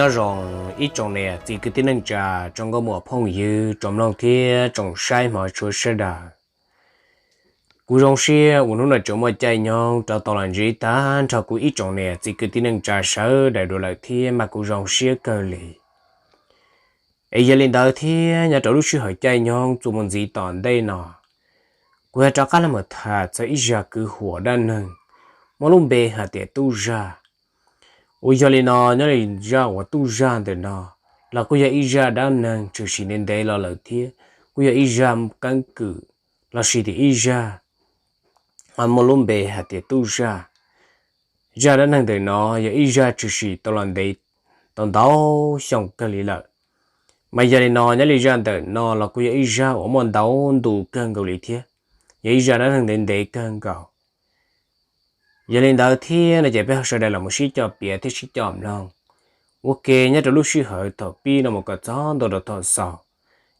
Nyob zoo ib tsoom niam txiv kwv tij neej tsa, tsoom nkauj muam phooj ywg, tsoom mloog thiab tsoom saib hmov tshua sawv daws. Kuv zoo siab uas hnub no tseem muaj caij nyoog rov tau los ntsib tag nrho kuv ib tsoom niam txiv kwv tij neej tsa sawv daws dua lawm thiab mas kuv zoo siab kawg li. Es yog li ntawd thiab nyob rau lub sij hawm caij nyoog txuas mus ntxiv tom ntej no, kuv yuav rov qab los tham txog ib zaj kwv huam dab neeg muaj lub npe hais tias tub zaj. Uas yog li no, nyob li zaj uas tub zaj ntawm no los kuj yog ib zaj dab neeg tshwm sim ntev ntev los lawm thiab kuj yog ib zaj keeb kwm lossis tias ib zaj muaj lub npe hais tias tub zaj. Zaj dab neeg ntawm no yog ib zaj tshwm sim tau los ntev tau ntau xyoo kawg li lawm. Mas yog li no, nyob li zaj ntawm no los kuj yog ib zaj uas muaj ntau ntu kawg nkaus li thiab yog ib zaj dab neeg ntev ntev kawg nkaus. Yog li ntawd thiab no ces peb ho sawv daws los mus sib coj piav thiab sib coj mloog ua ke nyob rau lub sij hawm thaum pib no mus kom txog ntua rau thaum xaus,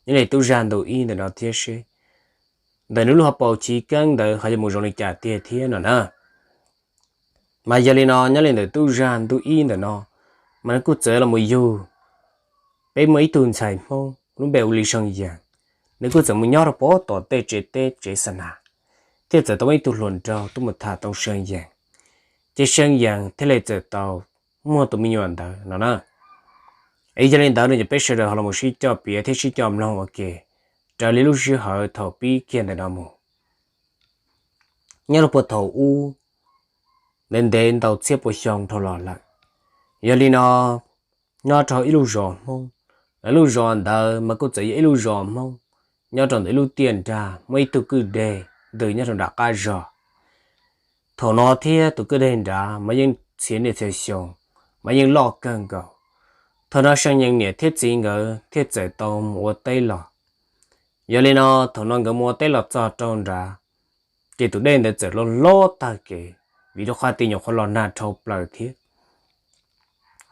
nyob li tub zaj ntu ib ntawm no thiab seb ntawm nws lub hauv paus chiv keeb ntawd ho yuav mus zoo li cas tiag thiab no na. Mas yog li no, nyob li ntawm tub zaj ntu ib ntawm no, mas nws kuj txawm los mus yug peb muaj ib tug ntxhais Hmoob lub npe hu li See Yees. Nws kuj txawm mus nyob rau pem tom tej tsev teb tsev xa nas, thiaj txawm tau muaj ib tug hluas nraug tuaj mus tham tau See Yees, ces See Yees thiaj li txawm tau muaj tus me nyuam ntawd no na. Es yog li ntawd no ces peb sawv daws ho los mus sib coj piav thiab sib coj mloog ua ke raws li lub sij hawm thaum pib kiag ntawm no mus. Nyob rau puag thaum ub, ntev ntev ntau txhiab pua xyoo dhau los lawm, yog li no nyob rau ib lub zos Hmoob, lawv lub zos ntawd mas kuj txawm yog ib lub zos Hmoob nyob rau ntawm ib lub tiaj nrag muaj ib tug kwj deg ntws nyob rau nram qab zos. Thaum no thiab tus kwj deg nrad mas yeej txhia niaj txhia xyoo mas yeej loj kawg nkaus. Thaum no See Yees niam thiab txiv nkawd thiaj txawm tau mus ua teb los. Yog li no thaum no nkawd mus ua teb los txog rau nrad, ces tus dej ntawd txawm loj loj tag kev, vim rau qhov tias nyuam qhuav los nag dhau plaws thiab.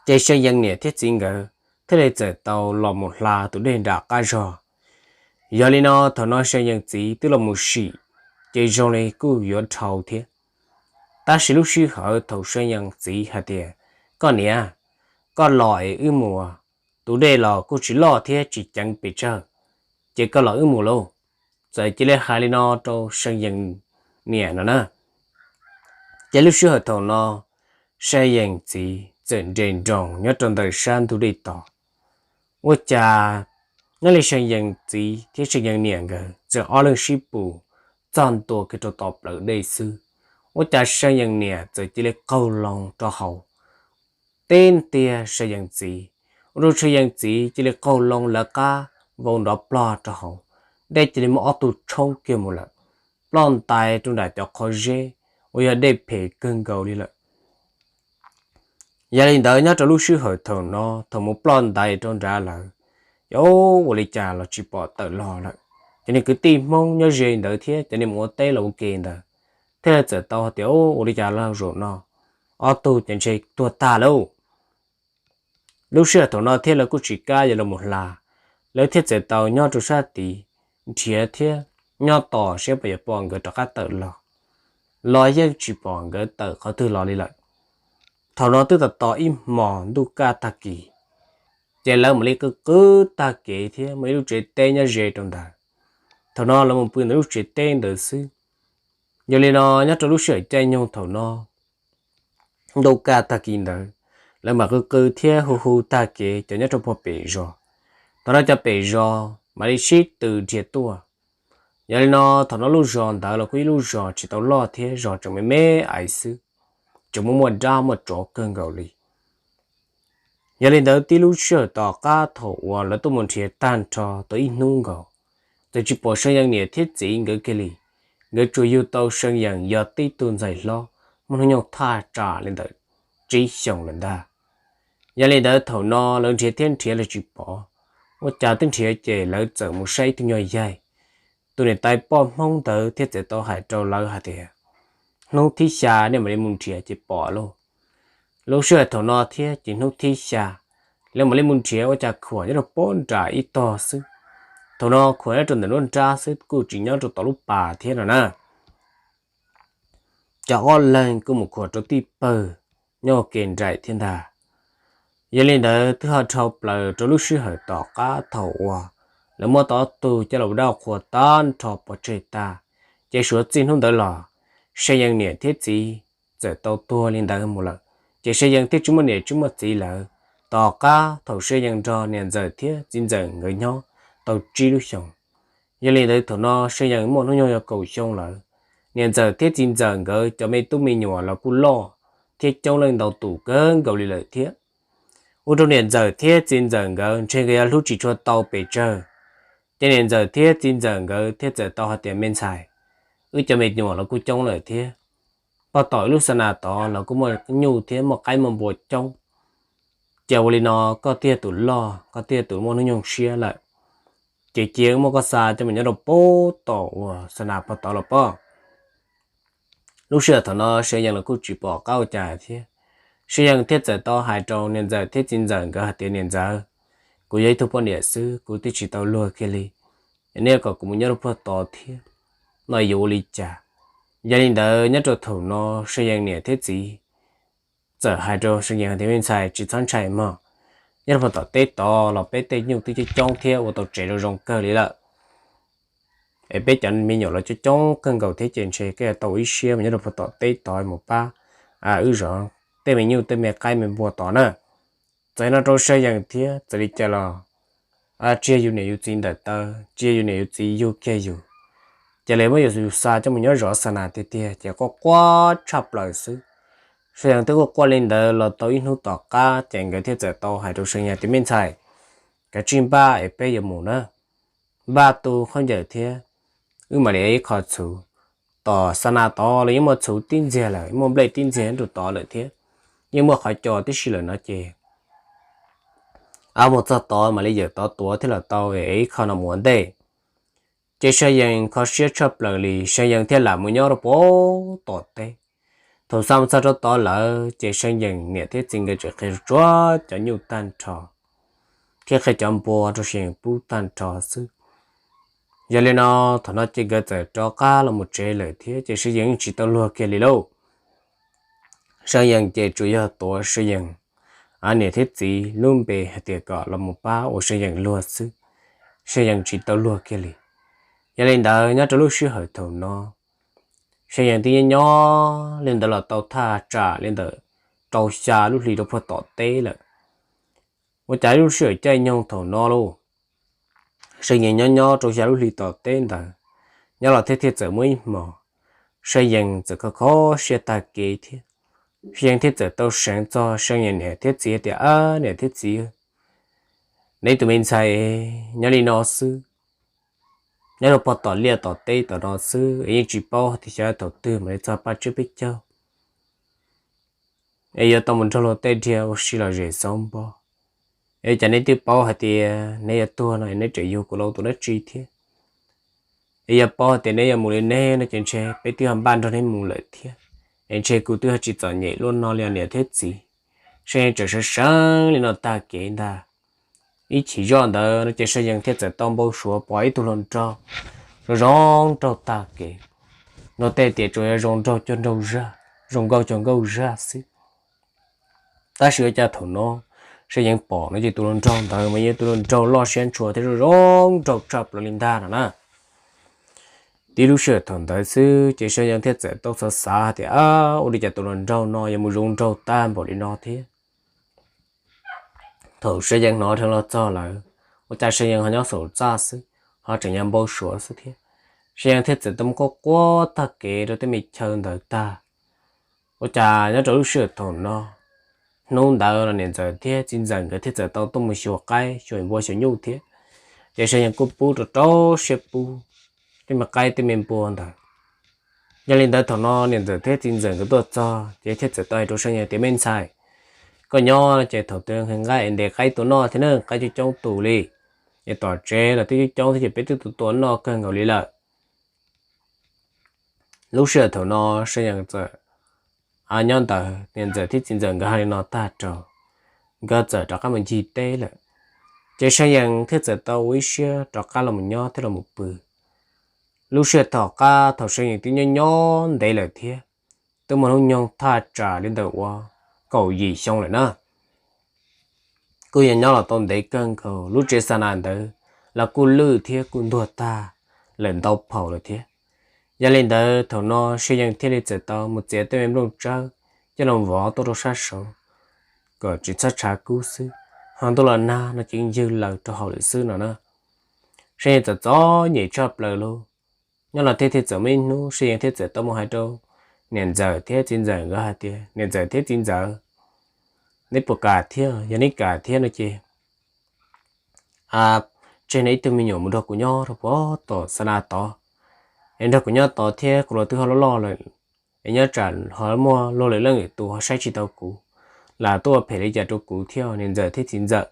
Ces See Yees niam thiab txiv nkawd thiaj li txawm tau los mus hla tus dej nram qab zog. Yog li no thaum no See Yees txiv twb los mus sim, ces zoo li kuj yuav dhau thiab. Tab sis lub sij hawm thaum See Yees txiv hais tias, koj niam, koj los es wb mus, tus dej los kuj tsis loj thiab tsis ceev pes tsawg, ces koj los wb mus lauj. Txawm cia li hais li no rau See Yees niam no na. Ces lub sij hawm thaum no See Yees txiv txawm nres nroos nyob rau ntawm sab ntug dej tod. Ua cas nyob li See Yees txiv thiab See Yees niam nkawd txawm ob leeg sib pus txog ntua kiag rau tom plawv dej xwb, ua cas See Yees niam txawm cia li qaug loo rau hauv. Teb tiag See Yees txiv, ua rau See Yees txiv cia li qaug loo lawv qab vau nrov plog rau hauv. Dej cia li muaj ob tug tshoob kiag mus lawm, ploj ntais rau nram cov qhov zeb uas yog dej phem kawg nkaus li lawm. Yog li ntawd nyob rau lub sij hawm thaum no thaum mus ploj ntais rau nrad lawm, yog ua li cas los tsis pom tawm los lawm. Cov niag kwv tij Hmoob nyob ze ntawd thiab cov niag mus ua teb los ua ke ntawd thiaj li txawm tau hais tias, ua li cas los zaum no ob tug ces ntshe tuag tag lauj. Lub sij hawm thaum no thiab lawv kuj tsis kam yuav los mus hla, lawv thiaj txawm tau nyob rau sab tid nrhiav thiab nyob tos seb puas yuav pom nkawd rov qab tawm los, los yeej tsis pom nkawd tawm qhov twg los li lawm. Thaum no twb tos tos ib hmos ntuj kaj tag kis, ces lawv mam li qw qw tag kev thiab muaj ib lub tsev teb nyob ze rau ntawd. Thaum no lawv mus pw ntawm lub tsev teb ntawd xwb. Yog li no nyob rau lub sij hawm caij nyoog thaum no, ntuj kaj tag kis ntawd, lawv mam qw qw thiab hu hu tag kev cov nyob rau puag pem zos. Thaum no cov pem zos mam li sib tw dhia tuaj. Yog li no thaum no lub zos ntawd los kuj ib lub zos tsis tau loj thiab zos tseem me me aiv xwb, tseem muaj muaj dab muaj tsov kawg nkaus li. Yog li ntawd tib lub sij hawm tom qab thaum uas lawv tuaj mus nrhiav tag nrho tau ib hnub nkaus, txawm tsis pom See Yees niam thiab txiv nkawd kiag li. Nkawd tsuas yug tau See Yees yog tib tug ntxhais hlob muaj hnub nyoog thaj tsam li ntawm tsib xyoos lawm ntag. Yog li ntawd thaum no lawv nrhiav thiab nrhiav los tsis pom, ua cas twb nrhiav ces lawv txawm mus saib ib tug nyuag yaig. Tus niam tais poj Hmoob ntawd thiaj txawm tau hais rau lawv hais tias, hnub thib xya nej mam li mus nrhiav ces pom lauj. Lub sij hawm thaum no thiab ces hnub thib xya lawv mam li mus nrhiav ua cas khuam nyob rau pob nram ib tog xwb. Thaum no khuam nyob rau ntawm lub nrab xwb kuj tsis nyob rau tom lub pas thiab no na. Cov ob leeg kuj mus khuam rau tij pawg nyob ua ke nraim thiab ntag. Yog li ntawd twb ho dhau plaws rau lub sij hawm tom qab thaum uas lawv muab tau ob tug coj los ua dab qhua tag nrho pov tseg tag, ces suav txij hnub ntawd los Sa Yees niam thiab txiv txawm tau tuag li ntawd mus lawm. Ces Sa Yees thiaj tsis muaj niam tsis muaj txiv lawm. Tom qab thaum Sa Yees nrog niam ntxawm thiab txiv ntxawm nkawd nyob tau tsib lub xyoos, yog li ntawd thaum no Sa Yees muaj hnub nyoog yog kaum xyoo lawm. Niam ntxawm thiab txiv ntxawm nkawd cov me tub me nyuam los kuj loj thiab coob leej ntau tus kawg nkaus li lawm thiab. Ua rau niam ntxawm thiab txiv ntxawm nkawd ntshe nkawd yuav hlub tsis tshua tau pes tsawg. Ces niam ntxawm thiab txiv ntxawm nkawd thiaj txawm tau hais tias, me ntxhais, wb cov me nyuam los kuj coob lawm thiab, pog tom wb lub xa nas tod los kuj muaj nyuj thiab muaj qaib muaj npua coob. Ces ua li no, koj thiaj tus loj, koj thiaj tus muaj hnub nyoog siab lawm, ces cia wb muab koj xa coj mus nyob rau pem tom uas xa nas pog tod los pob. Lub sij hawm thaum no Sa Yees los kuj tsis pom qab ua cas thiab. Sa Yees thiaj txawm tau hais rau niam ntxawm thiab txiv ntxawm nkawd hais tias, niam ntxawm, kuv yog ib tug poj niam xwb, kuv twb tsis tau luag kiag li, neb kom kuv mus nyob rau pog tod thiab no yuav ua li cas? Yog li ntawd nyob rau thaum no Sa Yees niam thiab txiv txawm hais rau Sa Yees hais tias, me ntxhais, tsis txhob ntshai mog, nyob rau pog tom teb tod los peb tej nyuj twb coob coob thiab ua tau tsev zoo zoo kawg li lawm, es peb cov me nyuam los coob coob kawg nkaus thiab, ces ntshe koj yuav tau ib siab mus nyob rau pog tom teb tod mus pab wb zov tej me nyuj tej me qaib me npua tod na. Txawm no rau Sa Yees thiab txawm li cas los tsis yog yus niam yus txiv ntawm taw, tsis yog yus niam yus txiv yug kiag yus, ces lawv muab yus xa coj mus nyob zov xa nas tiag tiag, ces quaj quaj tshaj plaws xwb. Sa Yees twb quaj quaj li ntawd los tau ib hnub tom qab ces nkawd thiaj txawm tau hais rau Sa Yees tias, me ntxhais, kav tsij npaj es peb yuav mus na, npaj tu khaub ncaws thiab wb mam li ib qho txhuv. Tom xa nas tod los yeej muaj txhuv tib ntxiag lawm, muaj nplej tib ntxiag rau tod lawm thiab, yeej muaj qhov co tib si lawm no ces wb mus txog tod mam li yawm tod tuav thiab los tau, es ib qho no mus ua ntej. Ces Sa Yees kho siab tshaj plaws li, Sa Yees thiaj lam mus nyob rau pem tom teb. Thaum xa mus txog rau tod lawm ces Sa Yees niam thiab txiv nkawd tseem qhia tsuag cov nyuj tag nrho thiab qhia cov npua rau Sa Yees pub tag nrho xwb. Yog li no, thaum no ces nkawd txawm rov qab los mus tsev lawm thiab, ces Sa Yees yeej tsis tau luag kiag li lauj. Sa Yees ces tsuas yog tuav Sa Yees niam thiab txiv lub npe hais tias kom los mus pab ua Sa Yees luag xwb, Sa Yees tsis tau luag kiag li. Yog li ntawd nyob rau lub sij hawm thaum no, Sa Yees twb nyob nyob li ntawd los tau thaj tsam li ntawm rau xya lub hli rau puag tom teb lawm. Ua cas lub sij hawm caij nyoog thaum no lauj, Sa Yees nyob nyob rau xya lub hli tom teb ntawd, nyob los thiab thiaj txawm muaj ib hmos, Sa Yees txawm kho kho siab tag kev thiab. Sa Yees thiaj txawm tau seev txog Sa Yees niam thiab txiv tias, ab niam thiab txiv, neb tus me ntxhais nyob li no xwb, nyob rau puag tom liaj tom teb tom no xwb es yeej tsis paub hais tias xyov thaum twg mam li txog paj tsiab peb caug es yuav tau mus nrog luag tej dhia ua si lom zem xauv npo. Es cas neb twb paub hais tias neb yuav tuag no neb tseem yug kuv los ua tus dab tsi thiab? Es yog paub hais tias neb yuav mus li neb no ces ntshe peb twb ho npaj nrog neb mus lawm thiab, es ntshe kuv twb ho tsis txom nyem luaj no li os niam thiab txiv. Sa Yees tseem seev seev li no tag kev ntag. Ib chim zoj ntawd no ces Sa Yees thiaj txawm tau npau suav pom ib tug hluas nraug zoo zoo nraug tag kev. Luag tej tias tsuas yog zoo nraug cuag nraug zaj, zoo nkauj cuag nkauj zaj xwb. Tab sis ua cas thaum no Sa Yees pom no ces tus hluas nraug ntawd mas yog tus hluas nraug loj siab ntshua thiab zoo zoo nraug tshaj plaws li ntag no na. Tib lub sij hawm thaum ntawd xwb ces Sa Yees thiaj txawm tau xav xav hais tias, ab, ua li cas tus hluas nraug no yuav mus zoo nraug tag npaum li no thiab? Thaum Sa Yees hnov dheev los txog lawm, ua cas Sa Yees ho nyob saum txaj xwb, ho tseem yog npau suav xwb thiab. Sa Yees thiaj txawm tau mus quaj quaj tag kev rau tej me chaw ntawd tag. Ua cas nyob rau lub sij hawm thaum no, hnub ntawd los niam ntxawm thiab txiv ntxawm nkawd thiaj txawm tau tuaj mus xyuas qaib xyuas npua xyuas nyuj thiab. Ces Sa Yees kuj pub rau rau siab pub tej me qaib tej me npua ntawd. Yog li ntawd thaum no niam ntxawm thiab txiv ntxawm nkawd tuaj txog ces thiaj txawm tau hais rau Sa Yees tias, me ntxhais, koj nyob ces thaum twg nqhis nqaij es ntes qaib tua noj thiab na, qaib coob coob tus li, es tom tsev los twb coob coob thiab ces peb twb tua tua noj kawg nkaus li lawm. Lub sij hawm thaum no Sa Yees txawm nyob ntawd, niam ntxawm thiab txiv ntxawm nkawd hais li no tag rau, nkawd txawm rov qab mus ncig teb lawm. Ces Sa Yees thiaj txawm tau ua ib siab rov qab los mus nyob thiab los mus pw. Lub sij hawm tom qab thaum Sa Yees twb nyob nyob ntev lawm thiab, twb muaj hnub nyoog thaj tsam li ntawm uas kaum yim xyoo lawm na, kuj yog nyob los tau ntev kawg nkaus, lub tsev xa nas ntawd los kuj lwj thiab kuj ntuag tag lawm ntau phaum lawm thiab. Yog li ntawd thaum no Seej Yees thiaj li txawm tau mus txiav tej me nplooj tsawb coj los vov tuaj rau sab saud kom tsis txhob tshav kub xwb, ho ntuj los nag no ces ywg laws rau hauv lawm xwb no na. Seej Yees txom txom nyem tshaj plaws li. Nyob los thiaj thiaj txawm muaj ib hnub Seej Yees thiaj txawm tau mus hais rau niam ntxawm thiab txiv ntxawm nkawd hais tias, niam ntxawm thiab txiv ntxawm, neb puas kam thiab? Yog neb kam thiab no ces tseg nej ib tug me nyuam mus nrog kuv nyob rau puag tom xa nas tod, es nrog kuv nyob tod thiab kuv los twb ho loj loj lawm, es nyob tsam ho muaj luag lwm leej lwm tus ho saib tsis tau kuv, lam tuaj ua phem li cas rau kuv thiab niam ntxawm thiab txiv ntxawm.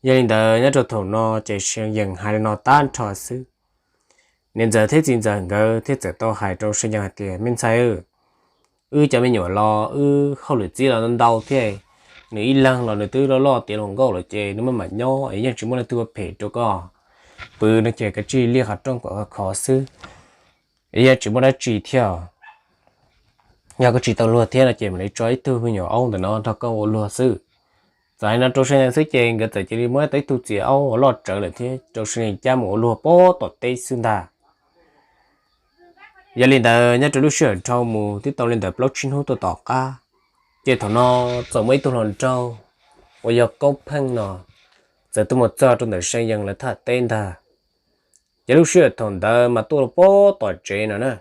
Yog li ntawd nyob rau thaum no ces Seej Yees hais li no tag nrho xwb. Niam ntxawm thiab txiv ntxawm nkawd thiaj txawm tau hais rau Seej Yees hais tias, me ntxhais, wb cov me nyuam los wb hauj lwm txib los ntau thiab, nws ib leeg los nws twb loj loj tiav hluas nkauj lawm ces nws maj mam nyob es yeej tsis muaj leej twg ua phem rau koj pw no ces kav tsij liaj qhov rooj kom khov xwb, es yeej tsis muaj dab tsi thiab. Yog koj tsis tau luag thiab no ces mam li tso ib tug me nyuam aub ntawm no nrog koj ua luag xwb. Txawm hais no rau Seej Yees xwb ces nkawd txawm cia li muab tau ib tug txiv aub uas loj tsawv lawm thiab rau Seej Yees cab mus ua luag puag tom teb xwb ntag. Yog li ntawd nyob rau lub sij hawm dhau mus twb tau li ntawm plaub tsib hnub tuaj tom qab, ces thaum no txawm muaj ib tug hluas nraug uas yog Koob Pheej no txawm tuaj mus txog rau ntawm Seej Yees lawv thaj teb ntag. Ces lub sij hawm thaum ntawd mas tuaj rau puag tom tsev no na,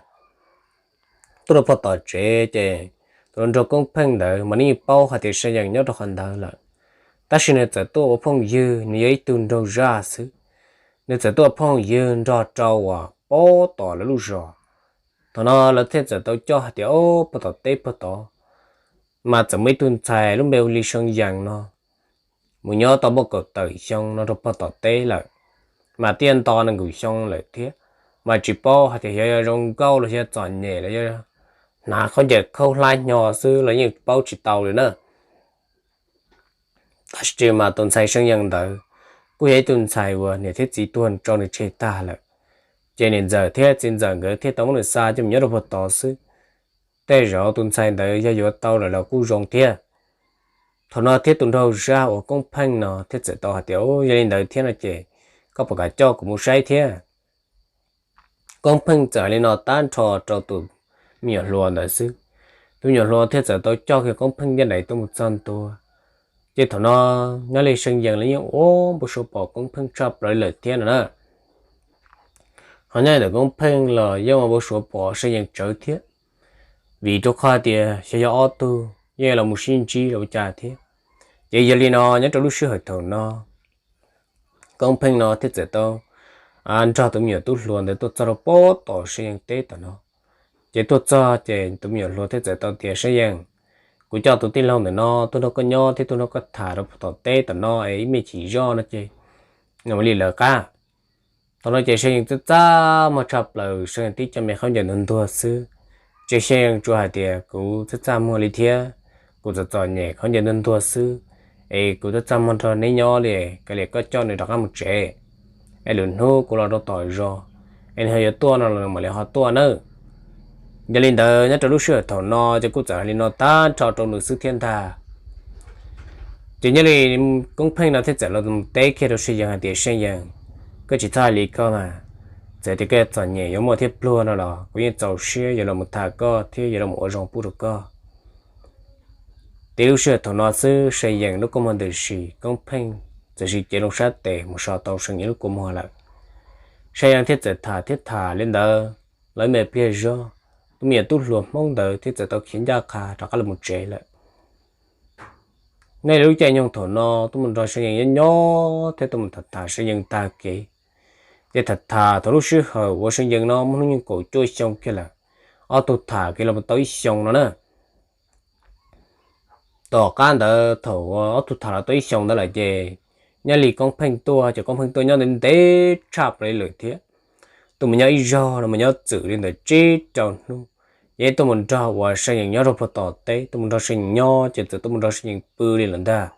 tuaj rau puag tom tsev ces tus hluas nraug Koob Pheej ntawd mas nws yeej paub hais tias Seej Yees nyob rau qhov ntawd lawm, tab sis nws txawm tuaj ua phooj ywg, nws yog ib tug nraug zaj xwb, nws txawm tuaj ua phooj ywg nrog rau uas puag tom lawv lub zos. Thaum no lawv thiaj txawm tau coj hais tias, o, puag tom teb puag tod mas txawm muaj ib tug ntxhais lub npe hu li Seej Yees no mus nyob tau muaj kaum tawm xyoo no rau puag tom teb lawm, mas twb nto nees nkaum xyoo lawm thiab, mas tsis paub hais tias xyov yog zoo nkauj los xyov txom nyem los yog hnav khaub ncaws khaub hlab hnyo xwb los yeej paub tsis tau li na. Tab sis mas tus ntxhais Seej Yees ntawd kuj yog ib tug ntxhais uas niam thiab txiv tuag tso nws tseg tag lawm, ces niam ntxawm thiab txiv ntxawm nkawd thiaj tau muab nws xa coj mus nyob rau puag tod xwb. Tej zaum tus ntxhais ntawd yog yuav tau lawm los kuj zoo thiab. Thaum no thiab tus nraug zaj uas Koob Pheej no thiaj txawm tau hais tias, o, yog li ntawd thiab no ces koj puas kam coj kuv mus saib thiab? Koob Pheej txawm hais li no tag nrho rau tus me nyuam hluas ntawd xwb. Tus me nyuam hluas thiaj txawm tau coj kiag Koob Pheej ncaj nraim tuaj mus txog ntua. Ces thaum no nyob li Seej Yees los yeej ua npau suav pom Koob Pheej tshaj plaws lawm thiab no na. Ho nyob li ntawm Koob Pheej los yeej ua npau suav pom Seej Yees tsawv thiab, vim rau qhov tias xyov yog ob tug yeej los mus sib ntsib los ua cas thiab. Ces yog li no nyob rau lub sij hawm thaum no Koob Pheej no thiaj txawm tau nrog tus me nyuam tub hluas ntawd tuaj txog rau puag tom Seej Yees teb tom no. Ces tuaj txog ces tus me nyuam hluas thiaj txawm tau tias, Seej Yees, kuv coj tus tij laug ntawm no tuaj nrog koj nyob thiab tuaj nrog koj tham rau puag tom teb tom no es ib me chim zoj no ces ua li lawv qab. Thaum no ces Seej Yees txaj txaj muag tshaj plaws, Seej Yees tib co me khaub ncaws ntuag ntuag xwb. Ces Seej Yees tsuas hais tias, kuv txaj txaj muag li thiab, kuv txom txom nyem khaub ncaws ntuag ntuag xwb, es kuv txaj txaj muag nrog neb nyob li, kav liam koj coj nws rov qab mus tsev, es lwm hnub kuv los rau tom zos, es nws ho yuav tuaj no los nws mam li ho tuaj nawb. Yog li ntawd nyob rau lub sij hawm thaum no ces kuj txawm hais li no tag nrho rau nws xwb thiab ntag. Ces nyob li Koob Pheej no thiaj txawm los teb kiag rau Seej Yees hais tias, Seej Yees, koj tsis txhob hais li koj mas, txawm tias koj txom nyem yuav muaj thiab pluag no los kuv yeej txaus siab yuav los mus tham koj thiab yuav los ua zoo pub rau koj. Ces lub sij hawm thaum no xwb Seej Yees lub kua muag ntws si, Koob Pheej txawm sis cev loo sab tes mus so tau Seej Yees lub kua muag lawm. Seej Yees thiaj txawm tham thiab tham li ntawd, lawv me pliag zog, tus me nyuam tub hluas Hmoob ntawd thiaj txawm tau khiav ncaj qha rov qab los mus tsev lawm. Nej lub caij nyoog thaum no tuaj mus nrog Seej Yees nyob nyob thiab tuaj mus tham tham Seej Yees tag kev. Ces tham tham thaum lub sij hawm uas Seej Yees no muaj hnub nyoog kaum cuaj xyoo kiag lawm, ob tug tham kiag los tau ib xyoos no na. Tom qab ntawd thaum ob tug tham los tau ib xyoos ntawd lawm ces nyob li Koob Pheej tuaj ces Koob Pheej tuaj nyob ntev ntev tshaj plaws li lawm thiab. Tuaj mus nyob ib zaug no mus nyob txwm li ntawm tsib rau hnub, ces tuaj mus nrog uas Seej Yees nyob rau puag tom teb, tuaj mus nrog Seej Yees nyob ces txawm tuaj mus nrog Seej Yees pw li lawm ntag.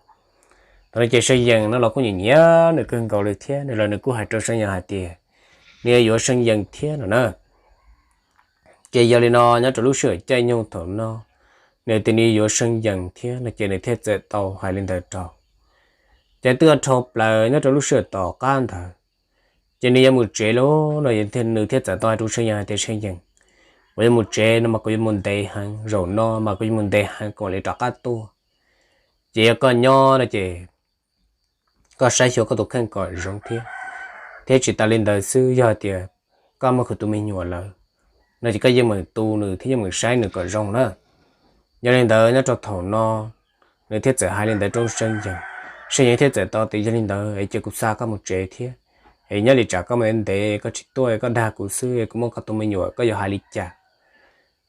Thaum no ces Seej Yees no los kuj nyiam nyiam nws kawg nkaus li thiab, nws los nws kuj hais rau Seej Yees hais tias nws yuav yuav Seej Yees thiab no na. Ces yog li no nyob rau lub sij hawm caij nyoog thaum no, nws tias nws yuav Seej Yees thiab no ces nws thiaj txawm tau hais li ntawd rau. Ces twb dhau plaws nyob rau lub sij hawm tom qab ntawd, ces nws yuav mus tsev lawm no, nws thiaj txawm tau hais rau Seev Yees hais tias, Seev Yees, kuv yuav mus tsev no mas kuv yuav mus ntev heev, zaum no mas kuv yuav mus ntev heev kuv mam li rov qab tuaj. Ces yog koj nyob no ces koj saib xyuas koj tus kheej kom zoo thiab. Thiab tsis tas li ntawd xwb, yog hais tias koj muaj kuv tus me nyuam lawm no ces koj yeej meem tu nws thiab yeej meem saib nws kom zoo na. Yog li ntawd nyob rau thaum no nws thiaj txawm hais li ntawd rau Seev Yees. Seev Yees thiaj txawm tau tias, Yog li ntawd es cia kuv xa koj mus tsev thiab, es nyob li tsam koj mus ntev koj tsis tuaj, koj dag kuv xwb, kuv muaj koj tus me nyuam koj yuav hais li cas?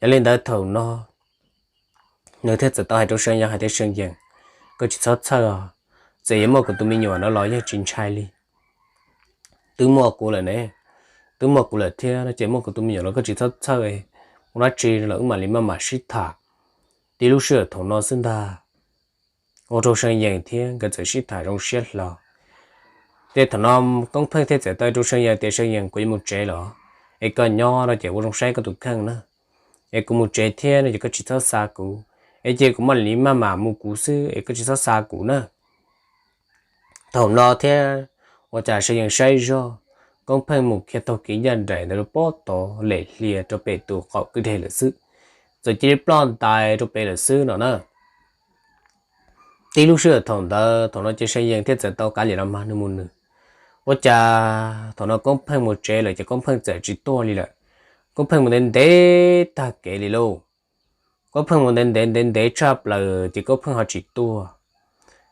Yog li ntawd thaum no nws thiaj txawm tau hais rau Seev Yees hais tias, Seev Yees, koj tsis txhob txhawj os, txawm yuav muaj kuv tus me nyuam no los yeej tsis ntshai li. Twb muaj kuv lawm ne, twb muaj kuv lawm thiab no ces muaj kuv tus me nyuam los koj tsis txhob txhawj, ua dab tsi los wb mam li maj mam sib tham. Tib lub sij hawm thaum no xwb ntag, ua rau Seev Yees thiab nkawd txawm sib tham zoo siab hlo. Ces thaum no Koob Pheej thiaj txawm tau rau Seev Yees tias, Seev Yees, kuv yuav mus tsev lawm, es koj nyob no ces ua zoo saib koj tus kheej na, es kuv mus tsev thiab no ces koj tsis txhob xa kuv, es cia kuv mam li maj mam mus kuv xwb es koj tsis txhob xa kuv na. Thaum no thiab ua cas Seev Yees saib zoj, Koob Pheej mus kiag taug kev ncaj nraim ntawd rau pob tod lem hlias rau pem tus qaum kwj deg lawm xwb, txawm cia li ploj ntais rau pem lawm xwb no na. Tib lub sij hawm thaum ntawd thaum no ces Seev Yees thiaj txawm tau kav liam los mag nws mus nws. Ua cas thaum no Koob Pheej mus tsev lawm ces Koob Pheej txawm tsis tuaj li lawm. Koob Pheej mus ntev ntev tag kev li lauj. Koob Pheej mus ntev ntev ntev ntev tshaj plaws ces Koob Pheej ho tsis tuaj.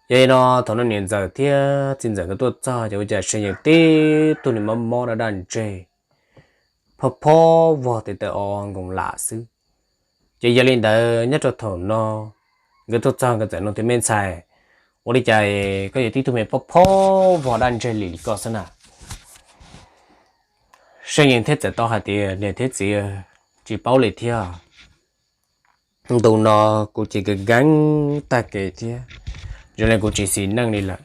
Yog li no thaum no niam ntxawm thiab txiv ntxawm nkawd tuaj txog ces ua cas Seev Yees tib tug niag mob mob daj daj ntseg, phob phob vog tes taw o nkoos lam xwb. Ces yog li ntawd nyob rau thaum no nkawd tuaj txog nkawd txawm nug tias, Me ntxhais, ua li cas koj yuav tib tug me phob phob vog daj ntseg li li ko xwb na? Seev Yees thiaj txawm tau hais tias, Niam thiab txiv, tsis paub li thiab. Ntu no kuv ces kev nkeeb tag kev thiab, zoo li kuv tsis xis neej li lawm,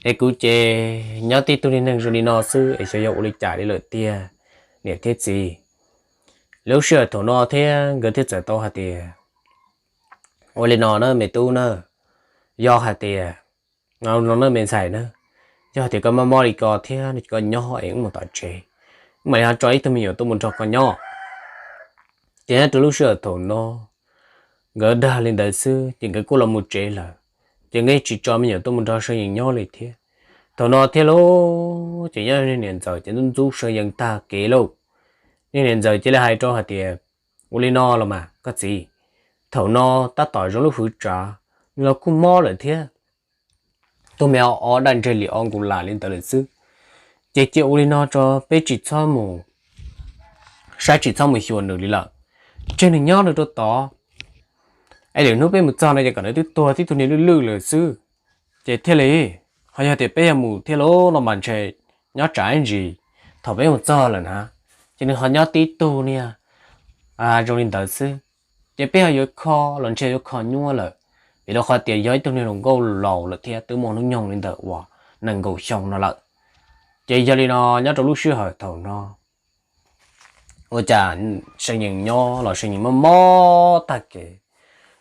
es kuv ces nyob tib tug niag neeg zoo li no xwb es xyov yog ua li cas li lawm tiag, niam thiab txiv. Lub sij hawm thaum no thiab nkawd thiaj txawm tau hais tias, Ua li no na me tub na, yog hais tias, no na me ntxhais na, yog hais tias koj mob mob li ko thiab no ces koj nyob es wb mus tom tsev, wb mam li ho tso ib tug me nyuam tuaj mus nrog koj nyob. Ces nyob rau lub sij hawm thaum no nkawd dag li ntawd xwb ces nkawd kuj los mus tsev lawm. Ces nkawd tsis tso me nyuam tuaj mus nrog Seev Yees nyob li thiab. Thaum no thiab lauj, ces nyob niam ntxawm ces ntxub ntxub Seev Yees tag kev lauj. Niag niam ntxawm cia li hais rau hais tias, Ua li no los mas koj txiv, thaum no tab tom zoo lub hwv tsav, nws los kuj mob lawm thiab, tug me o o daj ntseg li o nkaus lam li ntawd lawm xwb. Ces cia ua li no tso, peb tsis txhob mus saib tsis txhob mus xyuas nws li lawm, tseg nws nyob nws rau tod. Es lwm hnub peb mus txog no ces kom nws twb tuag tib tug niag lwj lwj lawm xwb. Ces thiaj li, ho yog tias peb yog mus thiab lauj no mas ntshe nyob tsam ib ntsis, thaum peb mus txog lawm na, ces nws ho nyob tib tug niag zoo li ntawd xwb. Ces peb ho yuav kho los ntshe yuav kho nyuaj lawm, vim rau qhov tias yog ib tug niag hluas nkauj laus lawm thiab twb muaj hnub nyoog li ntawm uas nees nkaum xyoo no lawm. Ces yog li no nyob rau lub sij hawm thaum no ua cas Seev Yees nyob los Seev Yees mob mob tag kev,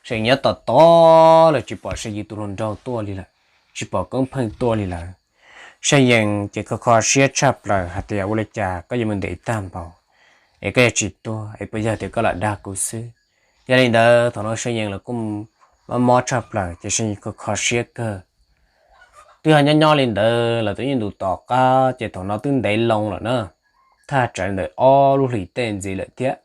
Seev Yees nyob tos tos los tsis pom Seev Yees tus hluas nraug tuaj li lawm, tsis pom Koob Pheej tuaj li lawm. Seev Yees ces kho kho siab tshaj plaws hais tias, Ua li cas koj yuav mus ntev tag npaum es koj yuav tsis tuaj, es puas yog tias koj lam dag kuv xwb? Yog li ntawd thaum no Seev Yees los kuj mob mob tshaj plaws ces Seev Yees kho kho siab kawg. Twb ho nyob nyob li ntawd los twb yeej ntu tom qab ces thaum no twb ntev loo lawm na, thaj tsam li ntawm ob lub hlis tej ntxiv lawm thiab.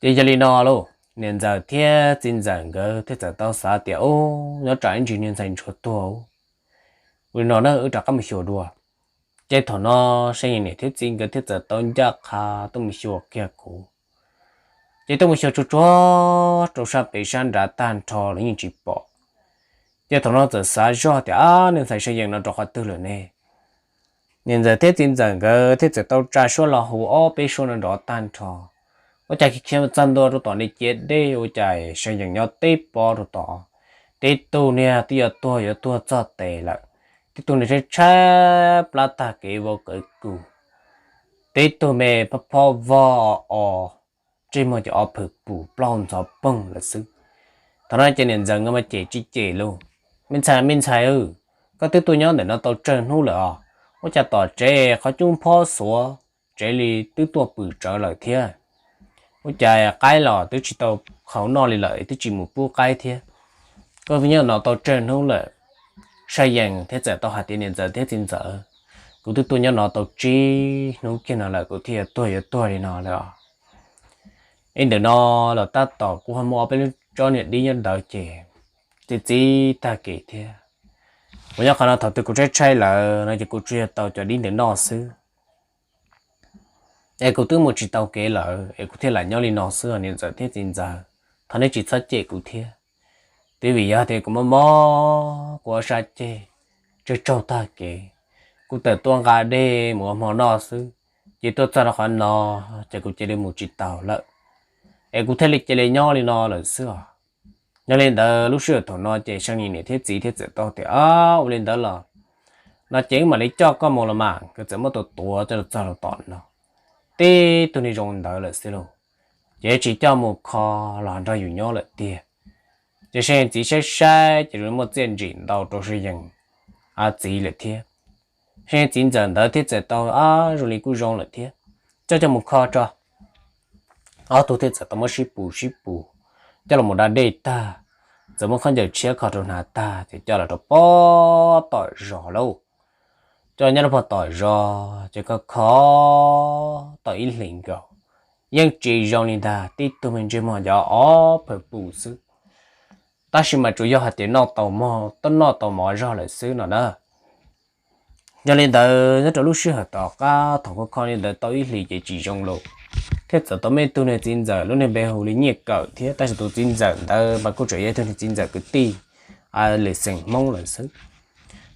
Ces yog li no lauj, niam ntxawm thiab txiv ntxawm nkawd thiaj txawm tau xav tias, Ub, nyob tsam ib ntsis niag ntxhais ntsuag tuag, ua li no na wb rov qab mus xyuas dua. Ces thaum no Seev Yees niam thiab txiv nkawd thiaj txawm tau ncaj qha tuaj mus xyuas kiag kuv. Ces tuaj mus xyuas tsuag tsuag rau sab pem sab nrad tag nrho los yeej tsis pom. Ces thaum no txawm xav zoj tias, Ab, niag ntxhais Seev Yees no rau qhov twg lawm ne? Niam ntxawm thiab txiv ntxawm nkawd thiaj txawm tau tsa suab los hu ob peb suab no nrov tag nrho. Ua cas khiav khiav mus txog ntua rau tom niag ciav dej ua cas Seev Yees nyob teb pob rau tod. Tib tug niag twb yuav tuag yuav tuag txog tes lawm, tib tug niag tshaib tshaib plab tag kev vau kawv kus, tib tug me phob phob vog o, ntsej muag ces o phwm pum plaub ntxhov poog lawm xwb. Thaum no ces niam ntxawm nkawd mas cem tsis cem lauj, Me ntxhais, me ntxhais, koj twb tuaj nyob ntawm no tau tsawg hnub lawm os? Ua cas tom tsev qhov cub phob xuav, tsev li twb tuaj pwm tsawv lawm thiab. Ua cas qaib los twb tsis tau qhauv noj li lawm, twb tsis mus pub qaib thiab. Koj nyob no tau tsawg hnub lawm? Sa Yees thiaj txawm tau hais tias, Niam ntxawm thiab txiv ntxawm, kuv twb tuaj nyob no tau tsib hnub kiag no lawm, kuv thiaj yuav tuag yuav tuag li no lawm os. Ib ntawm no los tab tom kuv ho muaj ob peb lub tsob niag dib nyob ntawd ces txiv txiv tag kev thiab. Kuv nyob qhov no thaum twg kuv tshaib tshaib lawm no ces kuv tsuas yog tau cov dib ntawd noj xwb. Es kuv twb mus tsis tau kev lawm es kuv thiaj lam nyob li no xwb os niam ntxawm thiab txiv ntxawm. Thov neb tsis txhob cem kuv thiab. Twb vim yog tias kuv mob mob, kuv ob sab ceg tsaug tsaug tag kev, kuv tawm tuaj nqa dej mus ua hmo noj xwb, ces tuaj txog rau qhov no ces kuv cia li mus tsis taus lawm, es kuv thiaj li cia li nyob li no lawm xwb os. Yog li ntawd lub sij hawm thaum no ces See Yees niam thiab txiv thiaj txawm tau tias, Ua li ntawd los no ces wb mam li coj koj mus los mas. Nkawd txawm muab tus tuav coj los txog rau tom no, tib tug niag zoo ntawd lawm xwb lauj. Ces tsis coj mus kho los nrog yus nyob lawm tiag. Ces See Yees txiv saib saib ces zoo li muaj txiaj ntsim ntau rau See Yees txiv lawm thiab. See Yees txiv ntxawm ntawd thiaj txawm tau, Ab, zoo li kuj zoo lawm thiab, coj coj mus kho tso. Ob tug thiaj txawm tau muab sib pus sib pus coj los mus da dej tag, txawm muab khaub ncaws tshiab kho rau hnav tag ces coj los rau pog tom zos lauj. Coj nyob rau pog tom zos ces kho kho tau ib hlis nkaus, yeej tsis zoo li ntag, tib tug me ntsej muag nco ob pawg pus xwb. Tab sis mas tsuas yog hais tias noj tau mov, noj tau mov zog lawm xwb no na. Yog li ntawd nyob rau lub sij hawm tom qab thaum kho kho li ntawd tau ib hlis ces tsis zoo lawm, thiaj txawm tau muaj ib tug niag txiv ntxawm lub niag npe hu li Nyiaj Kawm thiab, tab sis tus txiv ntxawm ntawd mas kuj tseem yog ib tug niag txiv ntxawm kwv tij, a, lwm xeem Hmoob lawm xwb.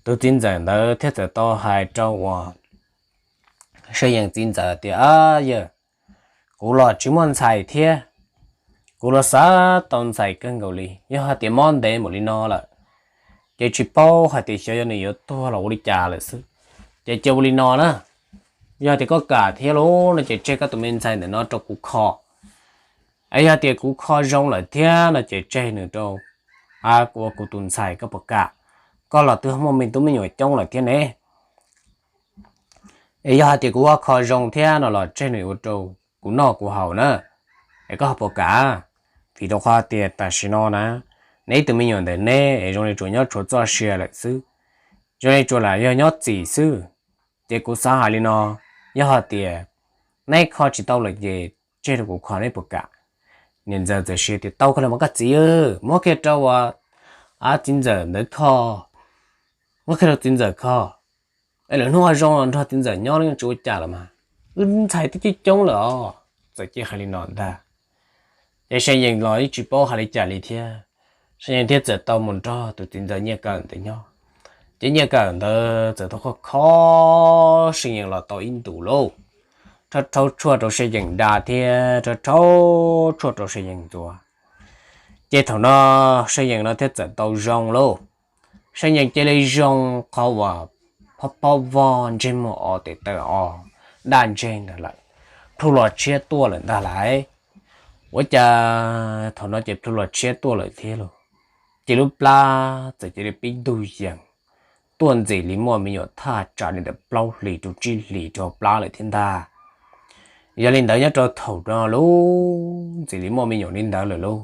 Tus txiv ntxawm ntawd thiaj txawm tau hais rau uas See Yees txiv ntxawm tias, Ab yawg, kuv los tsis muaj ntxhais thiab, kuv los xav tau ntxhais kawg nkaus li. Yog hais tias mob ntev npaum li no lawm, ces tsis paub hais tias xyov yog nws yuav tuag los ua li cas lawm xwb. Ces cia ua li no na, yog tias koj kam thiab lauj no ces tseg koj tus me ntxhais ntawm no rau kuv kho. Es yog tias kuv kho zoo lawm thiab no ces tseg nws rau, a, kuv ua kuv tus ntxhais, koj puas kam? Koj los twb muaj me tub me nyuam coob lawm thiab ne. Es yog hais tias kuv ua kho zoo thiab no los tseg nws ua rau kuv noj kuv haus na. Es koj ho puas kam? Vim rau qhov tias tam sim no na, neb ib tug me nyuam ntawm neb es zoo li tsuas nyob tshuav txoj sia lawm xwb, zoo li tsuas lam yog nyob txim xwb. Ces kuv xav hais li no, yog hais tias neb kho tsis tau lawm ces tseg rau kuv kho, neb puas kam? Niam ntxawm txawm hais tias, Tau koj los mas koj txiv, muab kiag rau uas txiv ntxawm ntawd kho, muab kiag rau txiv ntxawm kho. Es lwm hnub ho zoo los nrog txiv ntxawm nyob, tsis ua cas los mas, wb ntxhais twb coob coob lawm os. Txawm cia hais li no ntag. Ces See Yees los yeej tsis paub hais li cas li thiab, See Yees thiaj txawm tau mus nrog tus txiv ntxawm Nyiaj Kawm ntawd nyob. Ces Nyiaj Kawm ntawd txawm tau kho kho See Yees los tau ib ntus lauj, rhaub rhaub tshuaj rau See Yees da thiab rhaub rhaub tshuaj rau See Yees ntxuav. Ces thaum no See Yees no thiaj txawm tau zoo lauj. See Yees cia li zoo qhov uas phob phob vog, ntsej muag o tes taw o, daj ntseg ntag lawm, plhu los tshiab tuaj lawm ntag lauj. Ua cas thaum no ces plhu los tshiab tuaj lawm thiab lauj. Ces lub plab txawm cia li pib ntug yees, tuaj ntxim li muaj me nyuam thaj tsam li ntawm plaub hlis rau tsib hlis rau plab lawm thiab ntag. Yog li ntawd nyob rau thaum no lauj, ntxim li muaj me nyuam li ntawd lawm lauj.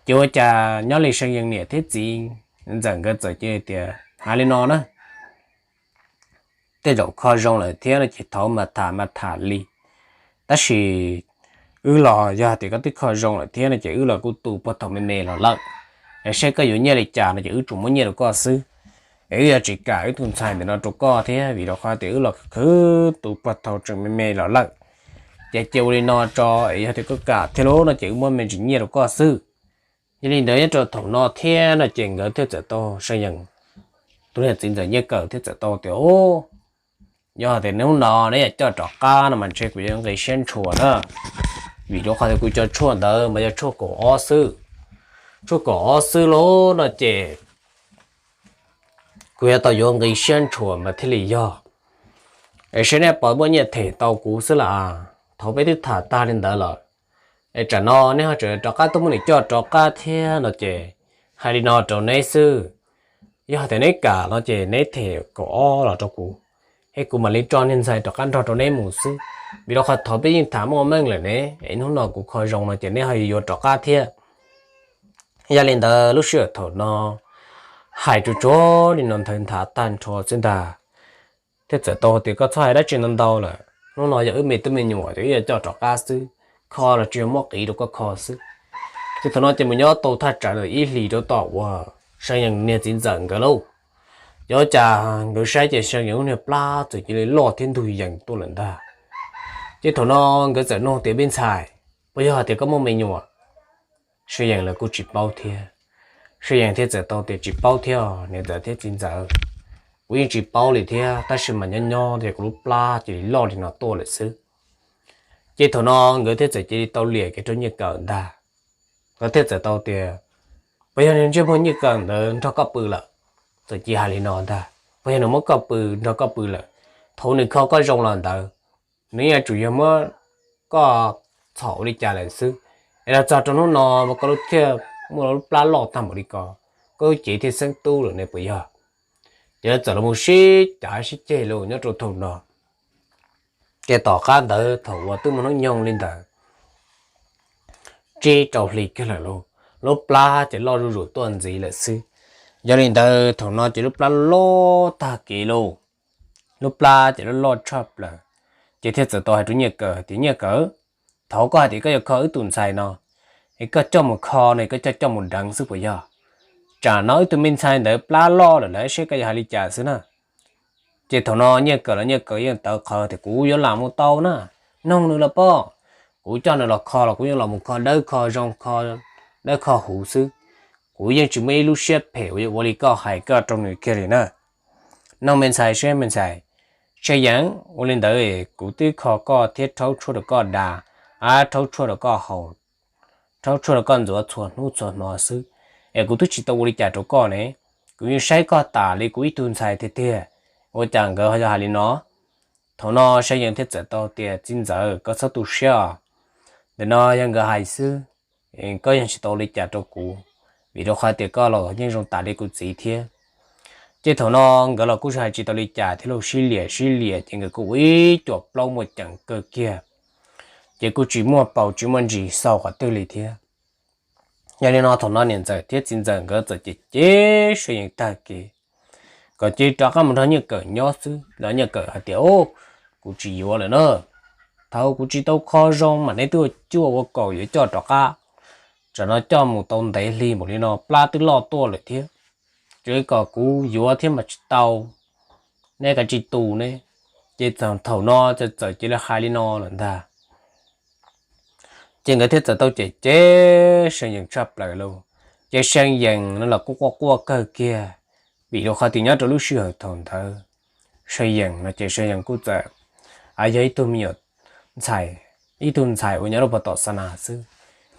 Ces ua cas nyob li See Yees niam thiab txiv ntxawm nkawd txawm cia li tias hais li no na, tej zaum kho zoo lawm thiab no ces thov mas tham mas tham li. Tab sis wb los yog hais tias koj twb kho zoo lawm thiab no ces wb los kuj tu puag thaum me me los lawm. Es saib koj yuav nyiaj li cas no ces wb tsuas muab nyiaj rau koj xwb. Es wb yuav tsis kam wb tus ntxhais ntawm no rau koj thiab, vim rau qhov tias wb los khwv tu puag thaum tseem me me los lawm. Ces cia ua li no tso, es yog tias koj kam thiab lauj no ces wb muab me ntsis nyiaj rau koj xwb. Yog li ntawd nyob rau thaum no thiab no ces nkawd thiaj txawm tau, See Yees tus niag txiv ntxawm Nyiaj Kawm thiaj txawm tau tias, Yog tias hnub no neb yuav coj rov qab no mas ntshe kuv yuav nqis siab ntshua na, vim rau qhov tias kuv cov tshuaj ntawd mas yog tshuaj kaum ob xwb. Tshuaj kaum ob xwb lauj no ces kuv yuav tau yuav nqis siab ntshua mas thiaj li yog. Es seb neb puas muaj nyiaj them tau kuv xwb las. Thaum peb twb tham tag li ntawd lawm, es tsam no neb ho tseem rov qab tuaj muab nws coj rov qab thiab no ces hais li no rau neb xwb. Yog hais tias neb kam no ces neb them kaum ob los rau kuv, es kuv mam li tso niag ntxhais rov qab nrog rau neb mus xwb. Vim rau qhov thaum peb yeej tham muaj meej lawm ne, es hnub no kuv kho zoo no ces neb ho yuav rov qab thiab. Yog li ntawd lub sij hawm thaum no hais tsuas tsuas li no nthawv nthav tag nrho xwb ntag, thiaj txawm tau tias koj txhob hais dab tsi ntau ntau lawm. Hnub no yog wb me tub me nyuam ces wb yuav coj rov qab xwb, kho los tsuas yog muab qiv rau koj kho xwb. Ces thaum no ces mus nyob tau thaj tsam ntawm ib hlis rau tom uas Seev Yees niag txiv ntxawm nkawd lauj. Yog cas nkawd saib ces Seev Yees lub niag plab txawm cia li loj thiab ntug yees tuaj lawm ntag. Ces thaum no nkawd txawm nug tias, Me ntxhais, puas yog hais tias koj muaj me nyuam? Seev Yees lawv kuj tsis paub thiab. Seev Yees thiaj txawm tau tias, Tsis paub thiab niam ntxawm thiab txiv ntxawm, kuv yeej tsis paub li thiab, tab sis mas nyob nyob ces kuv lub plab cia li loj li no tuaj lawm xwb. Ces thaum no nkawd thiaj txawm cia li tau liam kiag rau Nyiaj Kawm ntag. Nkawd thiaj txawm tau tias, Puas yog niag ntsej muag Nyiaj Kawm ntawd nrog koj pw lawm? Txawm cia li hais li no ntag, Puas yog nws muab koj pw, nrog koj pw lawm? Thaum nws kho koj zoo los ntawd, nws yeej yuav tsum yog muab koj txhom ua li cas lawm xwb, es los txog rau hnub no mas koj lub thiaj muaj lub plab loj tag npaum li ko, koj lub cev thiaj xeeb tub lawm ne puas yog? Ces lawv txawm los mus sib cav sib ceg los nyob rau thaum no. Ces tom qab ntawd thaum uas twb muaj hnub nyoog li ntawd tsib rau hli kiag lawm lauj, lub plab ces loj zuj zus tuaj ntxiv lawm xwb. Yog li ntawd thaum no ces lub plab loj tag kev lauj, lub plab ces loj loj tshaj plaws. Ces thiaj txawm tau hais rau Nyiaj Kawm tias, Nyiaj Kawm, thaum koj hais tias koj yuav kho wb tus ntxhais no, es koj coj mus kho no koj coj coj mus deev xwb puas yog? Tsam no wb tus me ntxhais ntawd plab loj lawm lawm seb koj yuav hais li cas xwb na. Ces thaum no Nyiaj Kawm los Nyiaj Kawm yeej tawv qhawv tias, Kuv yuav lam mus tau na, noog nws los pob. Kuv coj nws los kho los kuv yeej los mus kho dawb kho zoo, kho dawb kho huv xwb. Kuv yeej tsis muaj ib lub siab phem uas yuav ua li koj hais koj rau nws kiag li na. Noog me ntxhais seb me ntxhais, Seev Yees, ua li ntawd kuv twb kho koj thiab rhaub tshuaj rau koj da, ab, rhaub tshuaj rau koj haus, rhaub tshuaj rau koj ntxuav txhua hnub txhua hmo xwb, es kuv twb tsis tau ua li cas rau koj ne. Kuv yeej saib koj tas li kuv ib tug ntxhais tiag tiag, ua cas nkawd ho yog hais li no? Thaum no Seev Yees thiaj txawm tau tias, Txiv ntxawm, koj txhob tu siab os. Ntawm no yog nkawd hais xwb, koj yeej tsis tau ua li cas rau kuv, vim rau qhov tias koj los yeej zoo tas li kuv txiv thiab. Ces thaum no nkawd los kuj hais tsis tau li cas thiab lauj, sib liam sib liam ces nkawd kuj ua ib cuam plaub muaj ceem kawg kiag, ces kuj tsis muaj paus tsis muaj ntsis xaus qhov twg li thiab. Yog li no thaum no niam ntxawm thiab txiv ntxawm nkawd txawm cem cem Seev Yees tag kev, kom cia li rov qab mus nrog Nyiaj Kawm nyob xwb los Nyiaj Kawm hais tias, Au, kuv tsis yuav lawm na. Thaum kuv tsis tau kho zoo mas neb twb ua cuaj ua kaum yuav coj rov qab, tsam no coj mus tau ntev hli npaum li no plab twb loj tuaj lawm thiab. Tsuas kom kuv yuav thiab mas tsis tau, neb kav tsij tu ne. Ces thaum no txawm txawm cia li hais li no lawm ntag. Ces nkawd thiaj txawm tau cem cem Seev Yees tshaj plaws lauj. Ces Seev Yees no los kuj quaj quaj kawg kiag, vim rau qhov tias nyob rau lub sij hawm thaum ntawd Seev Yees no ces Seev Yees kuj txawm yog ib tug me nyuam ntxhais, ib tug ntxhais uas nyob rau puag tom xa nas xwb.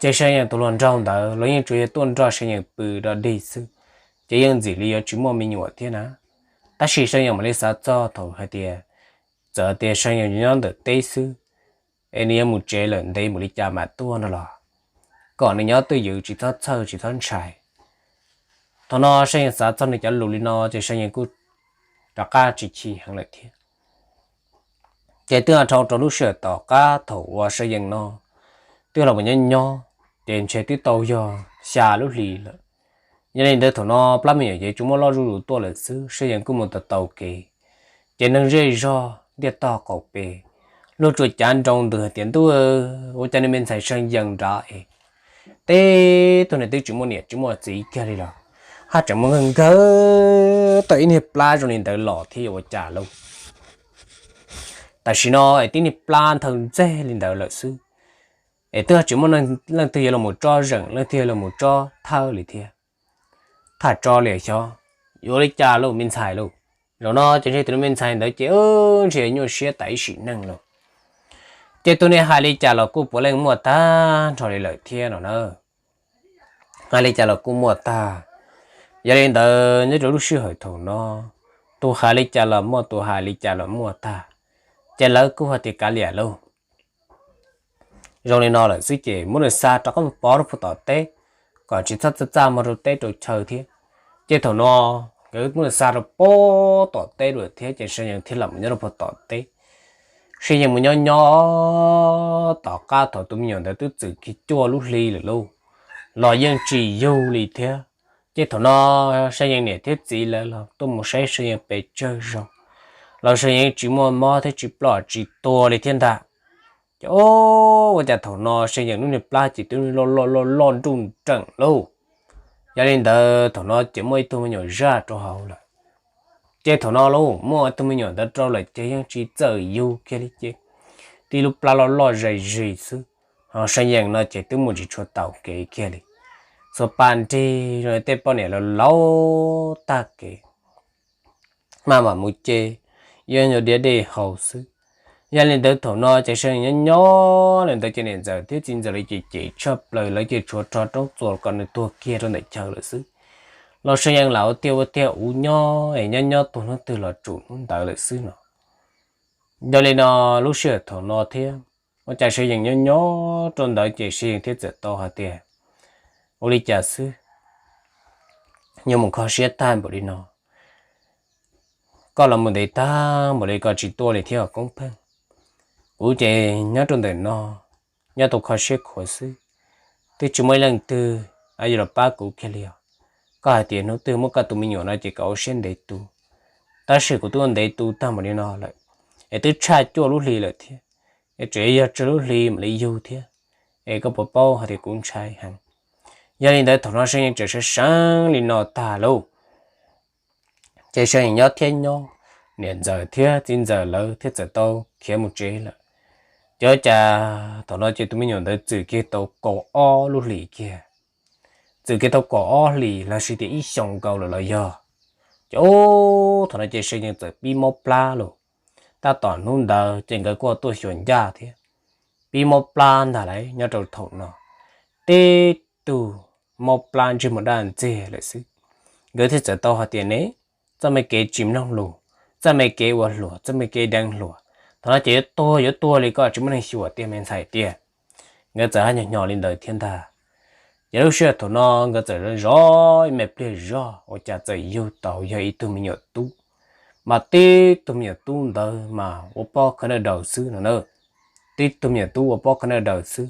Ces Seev Yees tus hluas nraug ntawd los yeej tsuas yog tuaj nrog Seev Yees pw dog dig xwb, ces yeej ntxim li yuav tsis muaj me nyuam thiab na. Tab sis Seev Yees mam li xav txog thaum hais tias, txawm tias Seev Yees nyob ntawm teb xwb, es nws yuav mus tsev lawm ntev npaum li cas mam tuaj no los, kom nws nyob twj ywm tsis txhob txhawj tsis txhob ntshai. Thaum no Seev Yees xav txog nws cov lus li no ces Seev Yees kuj rov qab tsis chim heev lawm thiab. Ces twb dhau rau lub sij hawm tom qab thaum uas Seev Yees no twb los mus nyob nyob, ces ntshe twb tau yog xya lub hli lawm. Yog li ntawd thaum no plab me nyuam ces tsuas muaj loj zuj zus tuaj lawm xwb, Seev Yees kuj mus tau taus kev. Ces neeg zej zog ntiaj tog qaum pem luag tsuas cav nroo ntws hais tias, Ntuj, ua cas niag me ntxhais Seev Yees nrad es teb tug niag twb tsis muaj niam tsis muaj txiv kiag li los haj tseem muaj nkawg nkawg tau ib niag plab zoo li ntawd los thiab yuav ua cas lauj? Tam sim no es tib niag plab nthawv ntxeg li ntawd lawm xwb, es twb tsis muaj leej twg yuav los tso zeem, leej twg yuav los tso thawj li thiab. Tham tso li xyov yuav ua li cas lauj me ntxhais lauj. Zaum no ces ntshe tus me ntxhais ntawd ces ntshe nyuaj siab tas ib sim neej lauj. Ces tus niag hais li cas los kuj puav leej muaj tag nrho li lawm thiab no na. Hais li cas los kuj muaj tag. Yog li ntawd nyob rau lub sij hawm thaum no, tus hais li cas los muaj, tus hais li cas los muaj tag, ces lawv kuj hais tias kav liam lauj. Zoo li no lawm xwb ces muab nws xa rov qab mus pov rau puag tom teb, kom tsis txhob txaj txaj muag rau teb rau chaw thiab. Ces thaum no nkawd muab xa rau pem tom teb lawm thiab ces Sa Yees thiaj lam mus nyob rau pem tom teb. Sa Yees mus nyob nyob tom qab thaum tus me nyuam ntawd twb txwm kiag cuaj lub hli lawm lauj, los yeej tsis yug li thiab. Ces thaum no Sa Yees niam thiab txiv lawv los tuaj mus saib Sa Yees pes tsawg zaus los Sa Yees tsis muaj mob thiab tsis ploj tsis tuag li thiab ntag. Ces ua cas thaum no Sa Yees lub niag plab ces twb loj loj loj loj nruj nreem lauj. Yog li ntawd thaum no ces muaj ib tug me nyuam zaj rau hauv lawm. Ces thaum no lauj, muaj tus me nyuam ntawd rau lawm ces yeej tsis txawj yug kiag li ces tib lub plab loj loj zais zis xwb, ho Sa Yees no ces twb mus tsis tshua taus kev kiag li. Xuas pas nrig zoo li tej poj niam laus laus tag kev, maj mam mus ces yeej yuav diav dej haus xwb. Yog li ntawd thaum no ces Sa Yees nyob nyob li ntawd ces niam ntxawm thiab txiv ntxawm lawv ces cem tshaj plaws, lawv ces tshuav rho roob txuas kom nws tuag kiag rau ntawm chaw lawm xwb. Los Sa Yees lam ua tiag ua tiag ua nyob es nyob nyob tuag hnub twg los tsum hnub ntawd lawm xwb no. Yog li no lub sij hawm thaum no thiab, ua cas Sa Yees nyob nyob rau ntawd ces Sa Yees thiaj txawm tau hais tias, ua li cas xwb, yuav mus kho siab tag npaum li no, koj los mus ntev tag npaum li koj tsis tuaj li thiab Koob Pheej. Kuv ces nyob rau ntawm no nyob tau kho siab khuav xwb, twb tsis muaj ib leej twg yuav los pab kuv kiag li os. Koj hais tias hnub twg muab koj tus me nyuam no ces kom ua siab ntev tu, tab sis kuv twb ua ntev tu tag npaum li no lawm, es twb tshaj cuaj lub hli lawm thiab, es tseem yog tsawg lub hli mam li yug thiab, es koj puas paub hais tias kuv ntshai heev. Yog li ntawd thaum no Sa Yees tseem sawv seev li no tag lauj, ces Sa Yees nyob thiab nyob, niam ntxawm thiab txiv ntxawm lawv thiaj txawm tau khiav mus tsev lawm. Ces ua cas thaum no ces tus me nyuam ntawd txwm kiag tau kaum ob lub hlis kiag, txwm kiag tau kaum ob hlis los sis tias ib xyoos nkaus lawm los yog. Ces thaum no ces Sa Yees txawm pib mob plab lauj. Tab tom hnub ntawd ces nkawd kuj tuaj xyuas ncaj thiab, pib mob plab ntag lauj. Nyob rau thaum no tib tug mob plab ntsej muag daj ntxiag lawm xwb. Nkawd thiaj txawm tau hais tias ne, txoj me kev tsis mloog lus, txoj me kev ua hluas, txoj me kev deev hluas, thaum no ces yuav tuag yuav tuag li koj tsis muaj neeg xyuas tiag me ntxhais tiag. Nkawd txawm hais nyo nyo li ntawd thiab ntag. Ces lub sij hawm thaum no nkawd txawm zov zov ib me pliag zog ua cas txawm yug tau yog ib tug me nyuam tub, mas tib tug me nyuam tub ntawd mas ua pob khav dawb daws xwb no na. Tib tug me nyuam tub ua pob khav dawb daws xwb.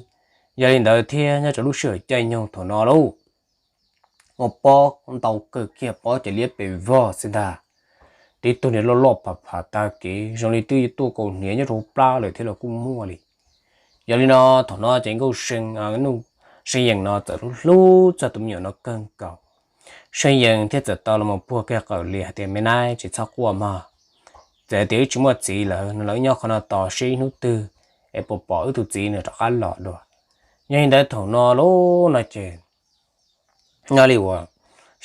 Yog li ntawd thiab nyob rau lub sij hawm caij nyoog thaum no lauj, ua pob ntau kawg kiag, pob ces liab pes vog xwb ntag. Tib tug niag loj loj pham pham tag kev zoo li twb yuav tuaj kaus hniav nyob rau hauv plab lawm thiab los kuj muaj li. Yog li no thaum no ces Nkauj See, Sa Yees no txawm hlub hlub txog tus me nyuam no kawg nkaus. Sa Yees thiaj txawm tau los mus puag kiag qawm lias hais tias me nab tsis txhob quaj mog, txawm tias wb tsis muaj txiv lawm no los wb nyob qhov no tos seb ib hnub twg es puas pom wb tus txiv nws rov qab los dua. Yog li ntawd thaum no lauj no ces nyob li uas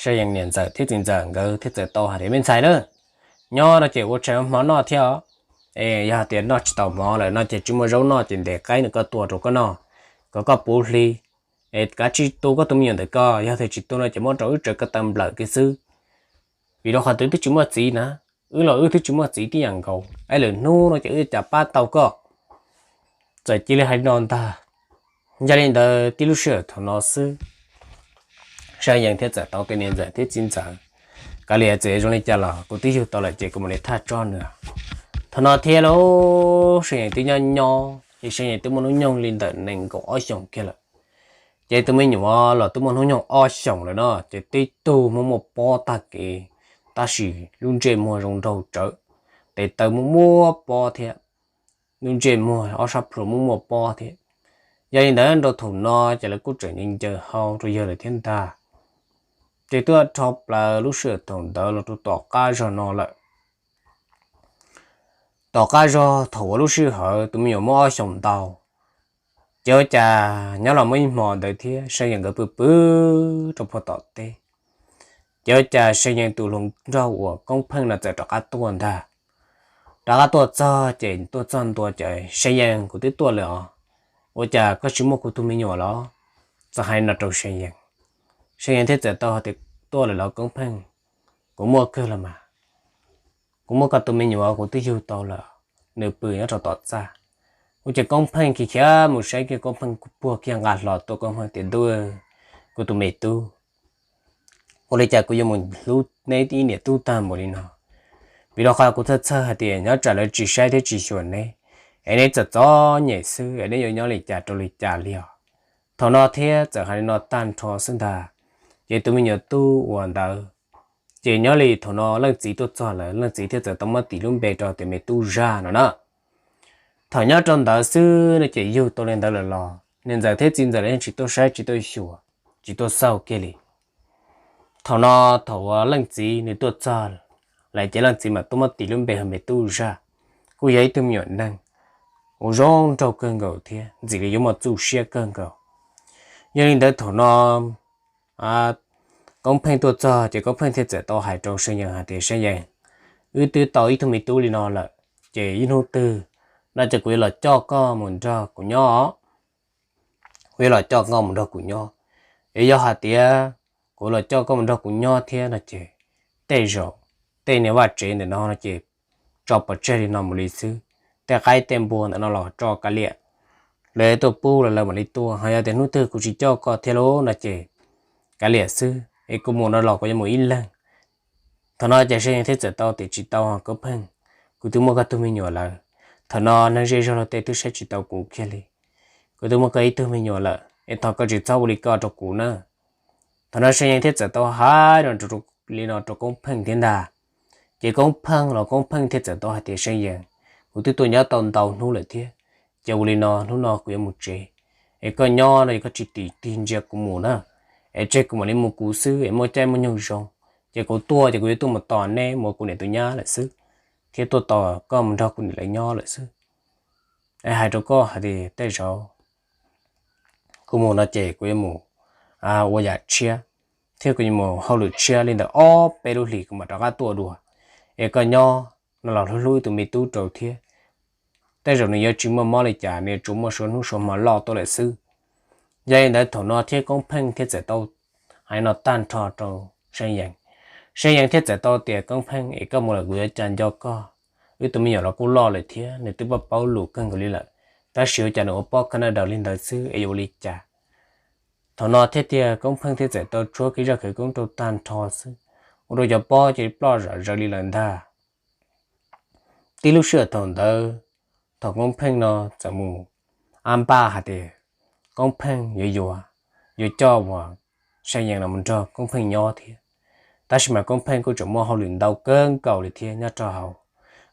Sa Yees niam ntxawm thiab txiv ntxawm nkawd thiaj txawm tau hais tias me ntxhais na, nyob no ces ua tshais ua hmo noj thiab os. Es yog tias noj tsis tau hmo lawm no ces tsis muaj zaub noj ces ntes qaib nws koj tua rau koj noj kom koj puv hli. Es kav tsij tu koj tus me nyuam ntawm koj, yog tias tsis tu no ces muab rau wb tsaws ko taw nplawm kiag xwb. Vim rau qhov twb twb tsis muaj txiv na, wb los wb twb tsis muaj txiv tib yam nkaus es lwm hnub no ces wb cas pab tau koj. Txawm cia li hais li no ntag. Yog li ntawd tib lub sij hawm thaum no xwb, Sa Yees thiaj txawm tau tias niam ntxawm thiab txiv ntxawm, kav liam txawm zoo li cas los kuv twb yug tau lawm ces kuv mam li thaj tso nws. Thaum no thiab lauj, Sa Yees twb nyob nyob ces Sa Yees twb muaj hnub nyoog li ntawm nees nkaum ob xyoos kiag lawm. Ces tus me nyuam los twb muaj hnub nyoog ob xyoos lawm no ces tib tug muaj muaj pob tag kev, tab sis lub ntsej muag zoo nraug tsawv, tes taw muaj muaj pob thiab, lub ntsej muag ob sab plhu muaj muaj pob thiab. Yog li ntawd nyob rau thaum no ces lawv kuj tseem ncaws hau rau yawg lawm thiab ntag. Ces twb rho plaws lub sij hawm thaum ntawd los rau tom qab zog no lawm. Tom qab zog thaum uas lub sij hawm tus me nyuam muaj ob xyoos ntau, ces ua cas nyob los muaj ib hmo ntawd thiab Sa Yees nkawd pw pw rau puag tom teb, ces ua cas Sa Yees tus hluas nraug uas Koob Pheej no txawm rov qab tuaj ntag. Rov qab tuaj txog ces tuaj txog ntua ces Sa Yees, kuv twb tuaj lawm os, ua cas koj tsis muaj kuv tus me nyuam los? Txawm hais no rau Sa Yees. Sa Yees thiaj txawm tau hais tias tuaj lawm los Koob Pheej, kuv muaj kawg los mas. Kuv muaj koj tus me nyuam kuv twb yug tau lawm, nws pw nyob rau tom txaj. Ua ces Koob Pheej khiav khiav mus saib kiag Koob Pheej puag kiag nqa hlo tuaj, Koob Pheej tias ntuj, kuv tus me tub, Ua li cas kuv yuav mus hlub neb ib niam tub tag npaum li no? Vim rau qhov kuv txhawj txhawj hais tias nyob tsam lawv tsis saib thiab tsis xyuas neb, es neb txom txom nyem xwb es neb yuav nyob li cas rau li cas li os. Thaum no thiab txawm hais li no tag nrho xwb ntag, ces tus me nyuam tub uas ntawd, ces nyob li thaum no leej txiv tuaj txog lawm, leej txiv thiaj txawm tau muab tis lub npe rau tias me tub Zaj no na. Thaum nyob rau ntawd xwb no ces yug tau li ntawd lawm los niam ntxawm thiab txiv ntxawm los yeej tsis tuaj saib tsis tuaj xyuas, tsis tuaj xauj kiag li. Thaum no thaum uas leej txiv nws tuaj txog lawm ces leej txiv mam tuaj muab tis lub npe hu me tub Zaj, kuj yog ib tug me nyuam neeg uas zoo nraug kawg nkaus thiab ntxim li yuav muaj txuj siab kawg nkaus. Yog li ntawd thaum no Koob Pheej tuaj txog ces Koob Pheej thiaj txawm tau hais rau See Yees hais tias See Yees, wb twb tau ib tug me tub li no lawm, ces ib hnub twg no ces kuv yuav los coj koj mus nrog kuv nyob. Kuv yuav los coj koj mus nrog kuv nyob. Es yog hais tias kuv los coj koj mus nrog kuv nyob thiab no ces tej zaum tej niag vaj tsev ntawm no no ces tso pov tseg li no mus li xwb. Tej qaib tej npua ntawm no los tso kav liam, lawv tuaj pub los lawv mam li tuaj. Ho yog tias hnub twg kuv tsis coj koj thiab lauj no ces kav liam xwb es kuv mus no los kuv yuav mus ib leeg. Thaum no ces See Yees thiaj txawm tau tias tsis tau Koob Pheej, kuv twb muaj koj tug me nyuam lawm. Thaum no neeg zej zog luag tej twb saib tsis tau kuv kiag li. Kuv twb muaj koj ib tug me nyuam lawm es thov koj tsis txhob ua li ko rau kuv na. Thaum no See Yees thiaj txawm tau hais li no rau Koob Pheej thiab ntag. Ces Koob Pheej los Koob Pheej thiaj txawm tau hais tias See Yees, kuv twb tuaj nyob tau ntau hnub lawm thiab, ces ua li no hnub no kuv yuav mus tsev, es koj nyob no es koj tsis tim tig ntsia kuv mus na, es tseg kuv mam li mus kuv xwb es muaj caij muaj nyoog zoo, ces kuv tuaj ces kuv yuav tuaj mus tos neb mus ua kuv niam tus nyab lawm xwb, thiab tuaj tos koj mus nrog kuv niam lawv nyob lawm xwb. Es hais rau koj hais tias tej zaum kuv mus no ces kuv yuav mus ua yam tshiab, thiab kuv yuav mus hauj lwm tshiab li ntawm ob peb lub hlis kuv mam rov qab tuaj dua. Es koj nyob no los hlub hlub tus me tub rau thiab, tej zaum nws yuav tsis muaj mob li cas, nws yuav tsuas muaj suav hnub suav hmo loj tuaj lawm xwb. Yog li ntawd thaum no thiab Koob Pheej thiaj txawm tau hais no tag nrho rau See Yees. See Yees thiaj txawm tau tias Koob Pheej es koj mus lawm kuv yuav cas nco koj, wb tus me nyuam los kuj loj lawm thiab nws twb paub paub lus kawg nkaus li lawm, tab sis ua cas nws ua pob kha na daws li ntawd xwb es yuav ua li cas. Thaum no thiab tiag Koob Pheej thiaj txawm tau tshuab kev zaj khawv koob rau tag nrho xwb, ua rau cov pob ces ploj zom zaws li lawm ntag. Tib lub sij hawm thaum ntawd, thaum Koob Pheej no txawm mus ab npaj hais tias Koob Pheej yuav yuav, yuav coj uas See Yees los mus nrog Koob Pheej nyob thiab, tab sis mas Koob Pheej kuj tseem muaj hauj lwm ntau kawg nkaus li thiab nyob rau hauv.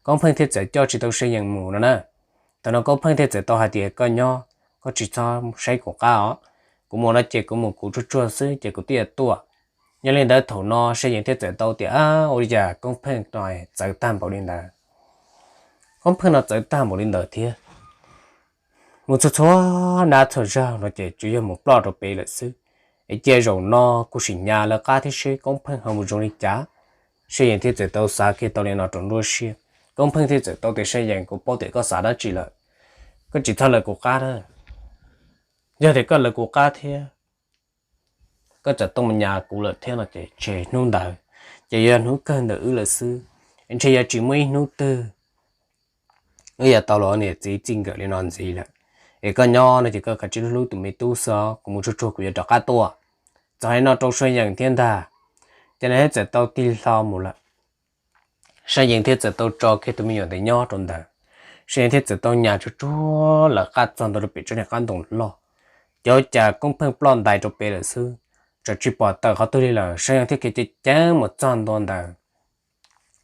Koob Pheej thiaj txawm coj tsis tau See Yees mus no na. Thaum no Koob Pheej thiaj txawm tau hais tias koj nyob, koj tsis txhob saib kuv qab os, kuv mus no ces kuv mus kuv tsuag tsuag xwb ces kuv thiaj tuaj. Yog li ntawd thaum no See Yees thiaj txawm tau tias ua li cas Koob Pheej no txawv tag npaum li ntawd. Koob Pheej no txawv tag npaum li ntawd thiab, mus txhua txhua nab txhua zaug no ces tsuas yog mus ploj rau pem lawm xwb. Es cia zaum no kuv sim nyas lawv qab thiab seb Koob Pheej ho mus zoo li cas. See Yees thiaj txawm tau xav kiag tau li no rau nruab siab. Koob Pheej thiaj txawm tau tias See Yees, kuv paub tias koj xav dab tsi lawm, koj tsis txhob lawv kuv qab na. Yog tias koj lawv kuv qab thiab koj txawm tuaj mus nyas kuv lawm thiab no ces tseg hnub ntawd ces yog hnub kawg ntawm wb lawm xwb. Ntshe yuav tsis muaj ib hnub twg wb yuav tau los niam txiv txij nkawm li no ntxiv lawm. Es koj nyob no ces koj kav tsij hlub hlub tus me tub xwb, kuv mus tsuag tsuag kuv yuav rov qab tuaj. Txawm hais li no rau See Yees thiab ntag, ces nws thiaj txawm tau tig hlo mus lawm. See Yees thiaj txawm tau tso kiag tus me nyuam ntawd nyob rau ntawd. See Yees thiaj txawm tau nyas tsuag tsuag lawv qab txog ntua rau pem tsob niag qab ntoo loj. Ces ua cas Koob Pheej ploj ntais rau pem lawm xwb, tseem tsis pom tawm qhov twg li lawm. See Yees thiaj khiav ceev ceev mus txog ntua ntawd,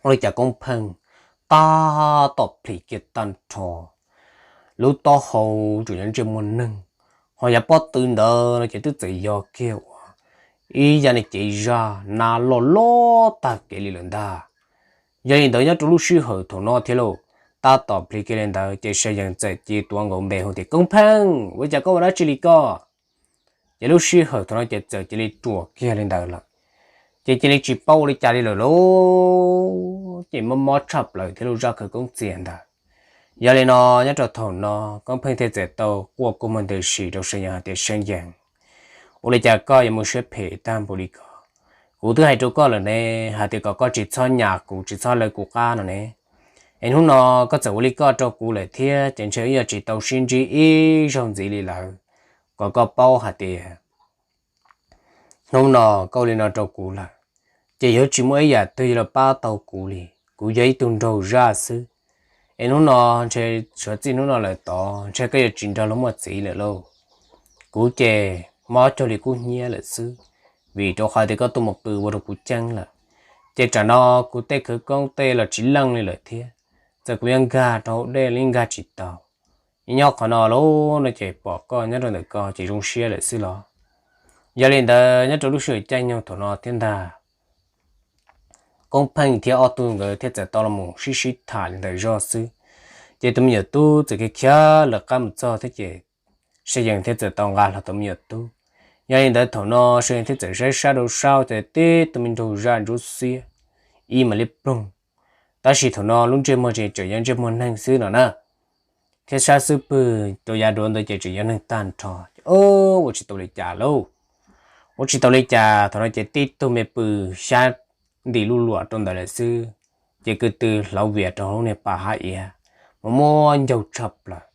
ua li cas Koob Pheej tab tom plhis kiag tag nrho, lub taub hau tsuas nyob ntsiag muaj neeg, ho yav pob tw ntawd no ces twb txawm yog kiag ua ib yam niag cev zaj nab loj loj tag kev li lawm ntag. Yog li ntawd nyob rau lub sij hawm thaum no thiab lauj, tab tom plhis kiag li ntawd ces See Yees txawm cia tuav nkaus npe hu tias Koob Pheej, ua cas koj ua dab tsi li koj? Ces lub sij hawm thaum no ces txawm cia li ruam kiag li ntawd lawm. Ces cia li tsis paub ua li cas li lawm lauj, ces mob mob tshaj plaws thiab lub zaj khawv koob txias ntawd. Yog li no, nyob rau thaum no Koob Pheej thiaj txawm tau quaj kua muag ntws si rau See Yees hais tias See Yees, ua li cas koj yuav muaj siab phem tag npaum li ko? Kuv twb hais rau koj lawm ne, hais tias kom koj tsis txhob nyas kuv, tsis txhob lawv kuv qab no ne. Es hnub no koj txawm ua li koj rau kuv lawm thiab ces ntshe wb yuav tsis tau sib ntsib ib zaug ntxiv li lawm. Kom koj paub hais tias hnub no koj ua li no rau kuv lawm, ces yuav tsis muaj ib yam twg yuav los pab tau kuv li. Kuv yog ib tug nraug zaj xwb, es hnub no ntshe suav txij hnub no lawm tod ntshe koj yuav tsis nrog luag muaj txiv lawm lauj. Kuv ces mob cuag li kub hnyiab lawm xwb, vim rau qhov tias koj tuaj mus qw ua rau kuv ceeb lawm. Ces tsam no kuv tej khawv koob tej los tsis leej li lawm thiab. Txawm kuv yuav nkag rau hauv dej los yeej nkag tsis tau. Nyob qhov no lauj no ces pom koj nyob rau ntawm ko ces zoo siab lawm xwb los. Yog li ntawd nyob rau lub sij hawm caij nyoog thaum no thiab ntag, Koob Pheej thiab ob tug nkawd thiaj txawm tau los mus sib sib tham li ntawm zoj xwb. Ces tus me nyuam tub txawm khiav khiav lawv qab mus txog thiab ces Seej Yees thiaj txawm tau nqa hlo tus me nyuam tub. Yog li ntawd thaum no Seej Yees thiaj txawm saib sab rau sab ces tib tug me nraug zaj ntsuab xiab ib mam li ploog. Tab sis thaum no lub ntsej muag tseem yog ntsej muag neeg xwb no na, thiab sab xub pwg rau yav duav ntawd ces tseem yog neeg tag nrho. Ua tsis tau li cas lauj, ua tsis tau li cas. Thaum no ces tib tug me pw xyab ntim luj luam rau ntawd lawm xwb, ces ko tw hlauv vias rau hauv lub niag pas hab iav, mas muaj ncaug tshaj plaws.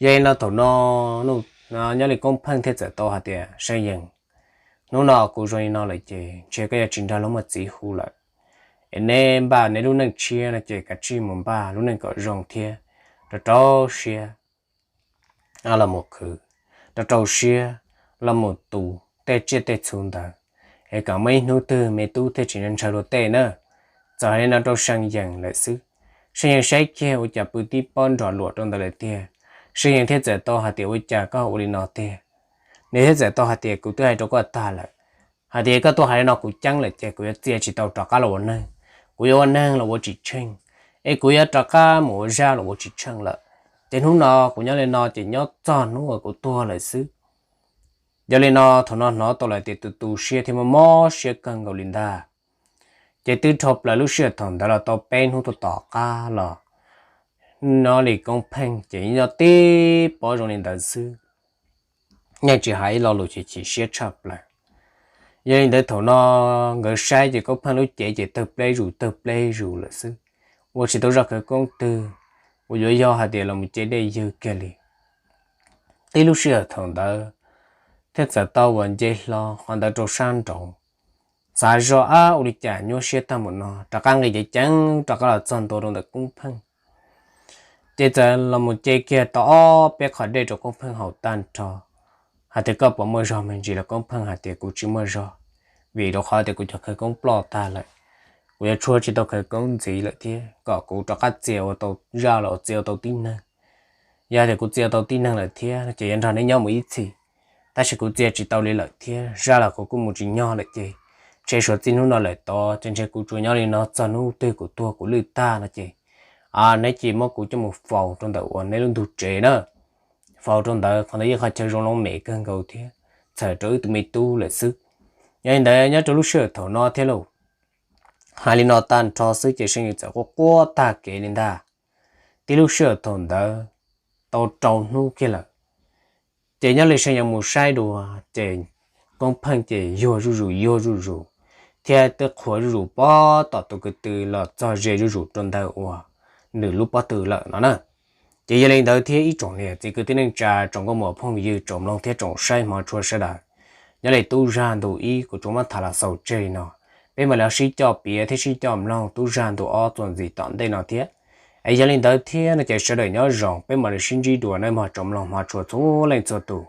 Yog li no thaum no nyob li Koob Pheej thiaj txawm tau hais tias, Seej Yees, hnub no kuv zoo li no lawm ces ntshe koj yuav tsis nrog luag muaj txiv hu lawm, es neb npaj neb lub neej tshiab no ces kav tsij mus npaj lub neej kom zoo thiab rau rau siab los mus khwv, rau rau siab los mus tu tej tsiaj tej txhu ntawd, es kom muaj ib hnub twg me tub thiaj tsis ntshaw luag tej na. Txawm hais li no rau Seej Yees lawm xwb, Seej Yees saib kiag ua cas pw tib pob nrog luam rau ntawd lawm tiag. Seej Yees thiaj txawm tau hais tias, Ua cas koj ua li no tiag? Nws thiaj txawm tau hais tias, Kuv twb hais rau koj tag lawm, hais tias koj tuaj hais li no kuv ceeb lawm ces kuv yuav txia tsis tau rov qab los ua neeg. Kuv yuav ua neeg los ua tsis tsheej, es kuv yuav rov qab mus ua zaj los ua tsis tsheej lawm. Ces hnub no kuv nyob li no ces nyob txog hnub uas kuv tuag lawm xwb. Yog li no thaum no hnov tau lawm tias tus tu siab thiab mob mob siab kawg nkaus li ntag. Ces twb dhau plaws lub sij hawm thaum ntawd los tau peb hnub tuaj tom qab los, nyob li Koob Pheej ces nyob tib pob zoo li ntawd xwb, yeej tsis hais ib lo lus ces chim siab tshaj plaws. Yog li ntawd thaum no nkawd saib ces Koob Pheej lub cev ces tawg pleb zus tawg pleb zus lawm xwb, ua tsis tau zaj khawv koob twg, uas yuav yog hais tias los mus ce dej ywg kiag li. Tib lub sij hawm thaum ntawd thiaj txawm tau uas nce hlo qhov ntawd rau sab nraud, xav zoj ab ua li cas nyuaj siab tag mus no, rov qab nqis ceev ceev rov qab los txog ntua rau ntawm Koob Pheej. Ces txawm los mus ce kiag tau ob peb qho dej rau Koob Pheej haus tag nrho, hais tias, Koj puas muaj zog me ntsis? Los Koob Pheej hais tias, Kuv tsis muaj zog, vim rau qhov tias kuv cov khawv koob ploj tag lawm, kuv yuav tshuab tsis tau khawv koob ntxiv lawm thiab kom kuv rov qab txia ua tau zaj los txia ua tau tib neeg. Yog tias kuv txia tau tib neeg lawm thiab no ces yuav nrog neb nyob mus ib txhis, tab sis kuv txia tsis tau li lawm thiab zaj los kuv kuj mus tsis nyog lawm ces ntshe suav txij hnub no lawm tod ces ntshe kuv tsuas nyob li no txog hnub twg kuv tuag kuv lwj tag no ces neb cia muab kuv coj mus faus rau ntawm uas neb lub ntug tsev na. Faus rau ntawd, qhov ntawd yog qhov chaw zoo loo mem kawg nkaus thiab txhawm rau wb tus me tub lawm xwb. Yog li ntawd nyob rau lub sij hawm thaum no thiab lauj, hais li no tag nrho xwb ces Seej Yees txawm quaj quaj tag kev li ntag. Tib lub sij hawm thaum ntawd tau rau hnub kiag lawm, ces nyob li Seej Yees mus saib dua ces Koob Pheej ces yuag zuj zus yuag zuj zus, thiab twb qhuav zuj zus pob tom tus ko tw los txog ze zuj zus rau ntawm uas nws lub pob tw lawm no na. Ces yog li ntawd thiab ib tsoom niam txiv kwv tij neej tsa tsoom nkauj muam phooj ywg tsoom mloog thiab tsoom saib hmov tshua sawv daws, nyob li tub zaj ntu ib kuv tsuas muab tham los xaus tseg li no. Peb mam li sib coj piav thiab sib coj mloog tub zaj ntu ob txuas ntxiv tom ntej no thiab. Es yog li ntawd thiab no ces sawv daws nyob zoo, peb mam li sib ntsib dua nawb mog tsoom mloog hmov tshua txhua leej txhua tus.